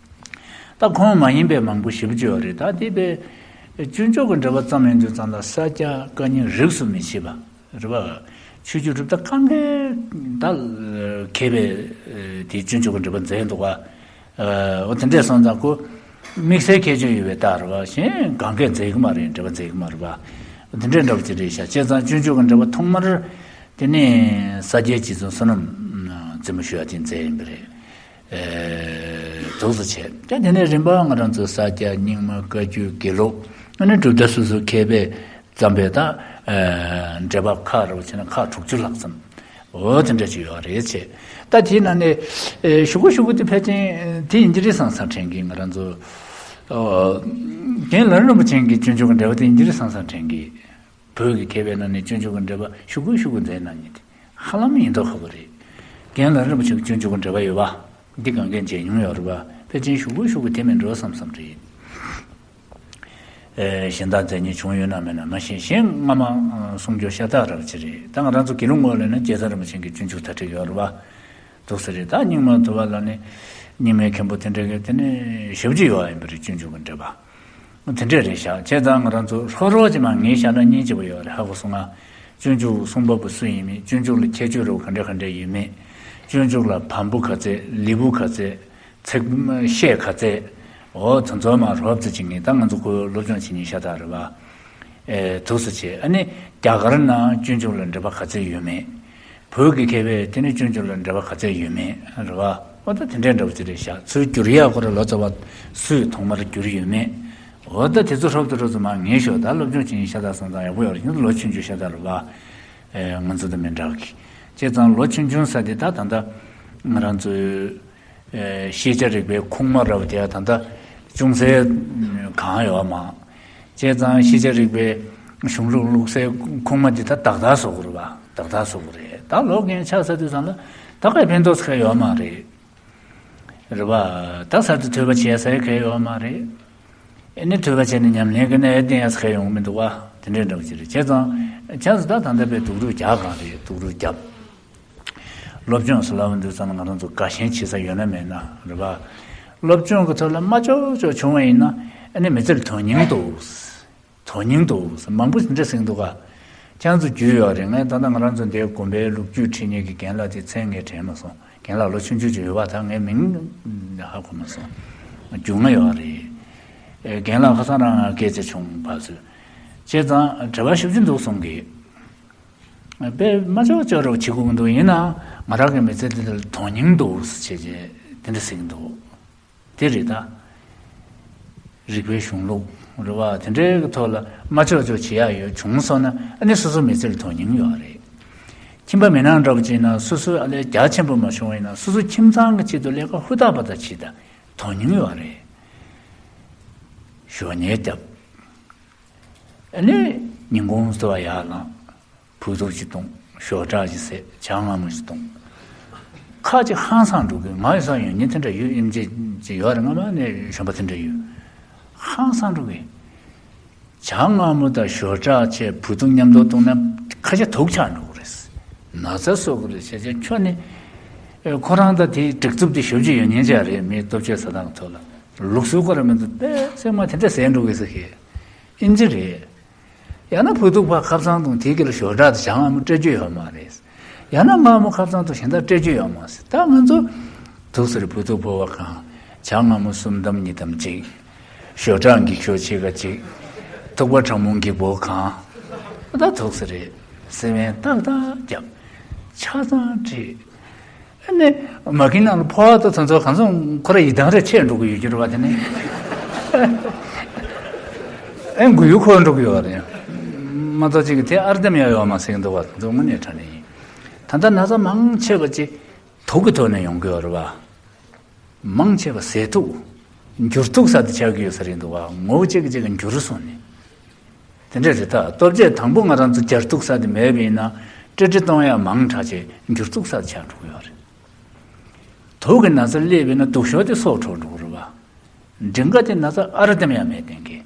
ད་ཁོང་མ་ཡིན་པའི་མང་པོ་ཞེ་པོ་ཅིག་ཡོད་རེད། ད་དེ་པའི་སྤྱོད་འཇུག་གི་འགྲེལ་པ་བརྩམས་ཡོང་དུས་ཙང་ལ་ས་སྐྱ་བཀའ་རྙིང་རིས་སུ་མི་ཕྱེ་བ་རེད་པ། ཆོས་བརྒྱུད་གྲུབ་མཐའ་གང་གའི་ད་མཁས་པའི་དེ་སྤྱོད་འཇུག་གི་འགྲེལ་པ་མཛད་འདུག་ག་འོ་དེ་འདྲས་སོང་ཙང་ཁོ་དམིགས་བསལ་ཁྱད་ཆོས་ཡོད་པའི་རྟགས་རེད་པ། གཞན་གང་གས་མཛད་གི་མ་རེད། འགྲེལ་པ་མཛད་གི་མ་རེད་པ། འོ་དེ་འདྲས་འདྲ་པོ་ཅིག་རེད་ཤག་བྱས་ཙང་སྤྱོད་འཇུག་གི་འགྲེལ་པ་ཐོག་མར་དེ་ནས་ས་སྐྱའི་རྗེ་བཙུན་བསོད་ནམས་རྩེ་མོ་ཞུ་བ་དེ་མཛད་ཡིན་པ་རེད། འདུག་སེ་བྱས། དེ་དེ་ནས་རིམ་པ་ང་རང་ཚོ་ས་སྐྱ་རྙིང་མ་བཀའ་བརྒྱུད་དགེ་ལུགས་ཨ་ནི་གྲུབ་མཐའ་སོ་སོའི་མཁས་པས་བརྩམས་པའི་ད་འགྲེལ་པ་ཁག་རེ་བ་བྱས་ན་ཁག་དྲུག་ཅུ་ལྷག་ཙམ་འོ་དེ་འདྲ་ཅིག་ཡོད་རེད་བྱས། ད་དེའི་ནང་ནས་ཞུ་གུ་ཞུ་གུ་དེ་ཕལ་ཆེར་དེ་ཡིན་གྱི་རེད་བསམ་བསམ་དྲན་གྱི་ང་རང་ཚོ་རྒན་ལགས་རིན་པོ་ཆེ་གི་སྤྱོད་འཇུག་གི་འགྲེལ་པ་དེ་ཡིན་གྱི་རེད་བསམ་བསམ་དྲན་གྱི། བོད་ཀྱི་མཁས་པའི་ནང་ནས་སྤྱོད་འཇུག་གི་འགྲེལ་པ་ཞུ་གུ་ཞུ་གུ་མཛད་གནང་མཁན་དེ་ཧ་ལམ་ཡིན་མདོག་ཁ་པོ་རེད། རྒན་ལགས་རིན་པོ་ཆེ་གི་སྤྱོད་འཇུག་གི་འགྲེལ་པ་ཡོད་པ། འདི་གང་གས་མཇལ་མྱོང་ཡོད་རེད་པ། ཕལ་ཆེར་ཞུ་གུ་ཞུ་གུ་དེ་མིན་འགྲོ་བསམ་བསམ་རེད། གཞན་དག་མཛད་མཁན་བྱུང་ཡོད་ན་མེད་ན་མ་ཤེས། གཞན་སྔ་མ་གསུང་རྒྱུ་ཤ་སྟག་རབ་ཅིག་རེད། ད་ང་རང་ཚོ་དགེ་ལུགས་ངོས་ལ་ནི་རྒྱལ་ཚབ་རིན་པོ་ཆེ་གི་སྤྱོད་འཇུག་དར་ཁྲིད་ཡོད་རེད་པ། འདུག་ས་རེད། ད་རྙིང་མ་དུ་བ་ལ་ནི་རྙིང་མའི་མཁན་པོ་དེ་འདྲ་གི་དེ་ནི་ཞེ་པོ་ཅིག་ཡོད་ཡིན་པ་རེད། སྤྱོད་འཇུག་གི་འགྲེལ་པ། དེ་འདྲས་རེད་ཤག་བྱས་ཙང་ང་རང་ཚོ་ལྷོ་རོགས་ཀྱི་མ་ངས་བཞག་ན་སྙིང་རྗེ་པོ་ཡོད་རེད། ཧ་གོ་སོང་ང་། སྤྱོད་འཇུག་གསུང་པ་པོ་སུ་ཡིན་མིན། སྤྱོད་འཇུག་ལ་ཁྱད་ཆོས་རོ་ག་འདྲ་ག་འདྲ་ཡོད་མེད། སྤྱོད་འཇུག་ལ་བམ་པོ་ག་ཚད། ལི་པོ་ག་ཚད། ཚེག་ཤད་ག་ཚད། འོ་དེ་ཚོ་མ་རོབ་ཙམ་ཅིག་ངས་ད་ང་ཚོ་ཁོའི་སློབ་སྦྱོང་བྱེད་མཁན་ཤ་སྟག་རེད་པ། ཨེ་འདུག་སེ་བྱས། ཨ་ནི་རྒྱ་གར་ནང་སྤྱོད་འཇུག་ལ་འགྲེལ་པ་ག་ཚད་ཡོད་མེད། བོད་ཀྱི་མཁས་པས་དེ་ནི་སྤྱོད་འཇུག་ལ་འགྲེལ་པ་ག་ཚད་ཡོད་མེད་རེད་པ། འོ་ད་དེ་འདྲའི་འདྲ་པོ་ཅིག་རེད་ཤག་ཚུར་བསྒྱུར་ཡག་ཁོ་ར་ལོ་ཙཱ་བ་སུས་ཐོག་མར་བསྒྱུར་ཡོད་མེད། འོ་ད་དེ་ཚོ་ཧྲོབ་ཏུ་ཧྲོབ་ཏུ་མར་ངས་ཤོག་ད་སློབ་སྦྱོང་བྱེད་མཁན་ཤ་སྟག་སོང་ཙང་ཡག་པོ་ཡོད་རེད། ཁྱོད་ཚོ་ལོ་ཆུང་ཆུང་ཤ་སྟག་རེད་པ། ཨེ་ང་ཚོ་དང་མི་འདྲ་གི། བྱས་ཙང་ལོ་ཆུང་ཆུང་ས་དེ་ད་ད་ལྟ་ ང་རང་ཚོའི་ཨེ་ཤེས་བྱ་རིག་པའི་ཁུངས་མ་རབ་དེ་ད་ལྟ་ཅུང་ཟད་གང་ཡོད་མ། བྱས་ཙང་ཤེས་བྱ་རིག་པའི་གཞུང་ལུགས་བླུགས་སའི་ཁུངས་མ་དེ་ད་ཏག་ཏག་བཟོ་དགོས་རེད་པ། ཏག་ཏག་བཟོ་དགོས་རེད། ད་ལོ་རྒན་ཆགས་ཚར་དུས་ཙམ་ལ་ད་ག་ཕན་ཐོགས་ཁ་ཡོད་མ་རེད། རེད་པ། ད་གསར་དུ་ཐོས་པ་བྱས་ས་ག་ཡོད་མ་རེད། ཨེ་ནི་ཐོས་པ་བྱས་ནས་ཉམས་ལེན་གྱི་གནས་བརྟན་ཡ་ས་ག་ཡོང་གི་མི་འདུག་བ། དེ་འདྲའི་འདྲ་བོ་ཅིག་རེད། བྱས་ཙང་ཁྱེད་ཚོ་ད་ད་ལྟ་པའི་སྡུག་རུས་རྒྱག་གང་རེད། སྡུག་རུས་རྒྱབ། སློབ་སྦྱོང་ཟེར་ལབ་འདུག་ཙང་ང་རང་ཚོ་དགའ་ཞེན་བྱེད་ས་ཡོད་ན་མེད་ན་རེད་པ། སློབ་སྦྱོང་གི་ཐོག་ལ་མ་ལྕོག་ལྕོག་བྱུང་བ་ཡིན་ན་ཨ་ནི་མི་ཚེར་དོན་སྙིང་འདུག་དོན་སྙིང་འདུག་མང་པོ་ཞིག་འདྲ་ཟེར་གྱི་འདུག་ག་ཁྱེད་ཚོ་རྒྱུས་ཡོད་རེད། ངས་ད་ལྟ་ང་རང་ཚོ་འདིའི་དགོན་པའི་ལོ་རྒྱུས་ཁྲིད་མཁན་གྱི་རྒན་ལགས་དེ་མཚན་ངས་དྲན་མ་སོང་། རྒན་ལགས་ལོ་ཆུང་ཆུང་ཅིག་ཡོད་པ་ད་ངས་མིང་ཧ་གོ་མ་སོང་། རྒྱུས་མངའ་ཡོད་རེད། ཨེ་རྒན་ལགས་ཁ་སང་རང་ང་སྐད་ཆ་བྱུང་བ་ཚོས། བྱས་ཙང་བྲེལ་བ་ཞེ་པོ་ཅིག་འདུག་གསུང་གི། དཔེ་མ་ལྕོག་ལྕོག་རོགས་བྱེད་དགོས་ཀྱི་འདུག་ཡིན་ནའང་ང་རང་གི་མི་ཚེ་འདི་ལ་དོན་སྙིང་འདུག་ཟེར་བྱས་དེ་འདྲ་ཟེར་གྱི་འདུག་དེ་རེད་ད། རིག་པའི་གཞུང་ལུགས་རེད་པ། དེ་འདྲའི་གི་ཐོག་ལ་མ་ལྕོག་ལྕོག་བྱེད་ཡག་ཡོད་བྱུང་སོང་ན་ཨ་ནི་སོ་སོའི་མི་ཚེ་ལ་དོན་སྙིང་ཡོད་རེད། ཁྱིམ་པ་མི་ནག་འདྲ་པོ་བྱས་ན་སོ་སོའི་ཨ་ལས་རྒྱ་ཆེན་པོ་མ་བྱུང་བ་ཡིན་ན་སོ་སོའི་ཁྱིམ་ཚང་གི་ཆེད་དུ་ལས་ཀ་ཧུར་ཐག་པ་ཐག་བྱེད་ད་དོན་སྙིང་ཡོད་རེད། ཞོགས་ཉལ་རྒྱབ། ཨ་ནི་ཉིན་གུང་བསུ་བ་ཡར་ལངས། བུ་ཐུག་ཅིག་བཏུང་། ཞོགས་ཁྲག་ཅིག་བཟས། ཇ་མངར་མོ་ཅིག་བཏུང་། ཁ་ཅིག་ཧང་སང་འགྲོ་གི། ང་ཡོད་ས་ཡོད་ཉིན་དེ་འདྲ་ཡོད། ཨེམ་ཆི་ཅིག་ཡོད་རེད། སྔ་མ་ནས་གཞོན་པ་དེ་འདྲ་ཡོད། ཧང་སང་འགྲོ་གི། ཇ་མངར་མོ་དང་ཞོགས་ཁྲག་བཅས་བུ་ཐུག་མཉམ་དུ་བཏུང་ན་ཁ་ཤས་དུག་ཆགས་འགྲོ་གི་རེད། ན་ཚ་གསོག་གི་རེད་བྱས་བྱས་ཁྱོད་ནི། ཨེ་ཁོ་རང་དང་དེའི་སྒྲིག་རྩུབ་དེ་ཞེ་པོ་ཅིག་ཡོད་ཉེན་ཅིག་རེད། མིའི་སྟོབས་ཤེས་ཟ་སྟངས་ཐོག་ལ་ལུགས་སྲོལ་ཁོ་རང་མི་འདུག་དཔེ་སེམས་མ་དེ་འདྲ་ཟས་འགྲོ་གི་ཟེར་གི། ཨིན་ཇི་རེད། ཡང་ན་བུ་ཐུག་ཕར་ཁབ་ཚང་དང་དེའི་སྐེ་ལ་ཞོགས་ཁྲག་དང་ཇ་མངར་མོ་སྤྲད་རྒྱུ་ཡོད་མ་རེད། ཡང་ན་མངར་མོ་ཁབ་ཚང་དང་གཞན་དག་སྤྲད་རྒྱུ་ཡོད་མ་ཟེར། ད་ང་ཚོ་ཐུག་ཟེར། བུ་ཐུག་ཕོར་པ་གང་། ཇ་མངར་མོ་གསུམ་དམ་གཉིས་དམ་གཅིག་ཞོགས་ཁྲག་འགྱིག་ཤོག་ཕྱེད་ཀ་གཅིག་ཐུག་པ་གྲང་མོ་འགྱིག་པོ་གང་། ད་ཐུག་ཟེར་རེད། སེམས་ཏག་ཏག་རྒྱབ། ཆ་ཚང་ཁྲིད། ཨ་ནི་མ་གི་ནང་ལ་ཕོ་བ་དང་དེ་ཚོ་གང་སོང་ཁོ་ར་ཡི་དམ་རེ་ཆད་འགྲོ་གི་ཡོད་རྒྱུ་རེད་པ། དེ་ནི་ཨེ་མགོ་ཡུ་འཁོར་འགྲོ་གི་ཡོད་རེད། མ་གཏོགས་ཅིག་གི་དེ་ཨར་འདམ་ཡང་ཡོད་མ་ཟེར་གི་འདུག་བ། དེ་ཚོ་དངོས་གནས་དྲང་གནས་ཡིན། ད་ལྟ་ན་ཚ་མང་ཆེ་བ་ཅིག་དུག་གི་ཐོག་ནས་ཡོང་གི་ཡོད་རེད་པ། མང་ཆེ་བ་ཟས་དུག་འགྱུར་དུག་ས་དེ་ཆགས་ཀྱི་ཡོད་ས་རེད་འདུག་བ། ངོ་བོ་གཅིག་གིས་གཅིག་གི་འགྱུར་སོང་ནས། དེ་འདྲ་རེད་ད། ལྟོ་ཆས་དང་པོ་ང་རང་ཚོ་སྦྱར་དུག་ས་དེ་མེད་པ་ཡིན་ན་ཀྲི་ཀྲི་གཏོང་ཡ་མང་དྲགས་བྱས་འགྱུར་དུག་ས་དེ་ཆགས་འགྲོ་གི་ཡོད་རེད། དུག་གི་ན་ཚ་སླེབས་པ་ཡིན་ན་དུག་ཤོག་དེ་སྲོག་འཕྲོག་འགྲོ་གི་རེད་བ། མགྲིན་ཁ་དེ་ན་ཚ་ཨར་འདམ་ཡ་མེད་བསྡད་མཁན།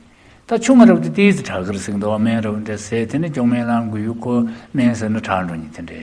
ད་ཆུང་ང་རབ་དེ་ཏིས་དྲག་གི་རེད་ཟེར་གི་འདུག་བ། སྨན་རབ་འདྲ་ཟས་དེ་ནི་སྐྱོག་སྨན་ལ་མགོ་ཡུ་འཁོར་སྨན་ཟས་ན་དྲག་འགྲོ་ནི་དེ་འདྲ།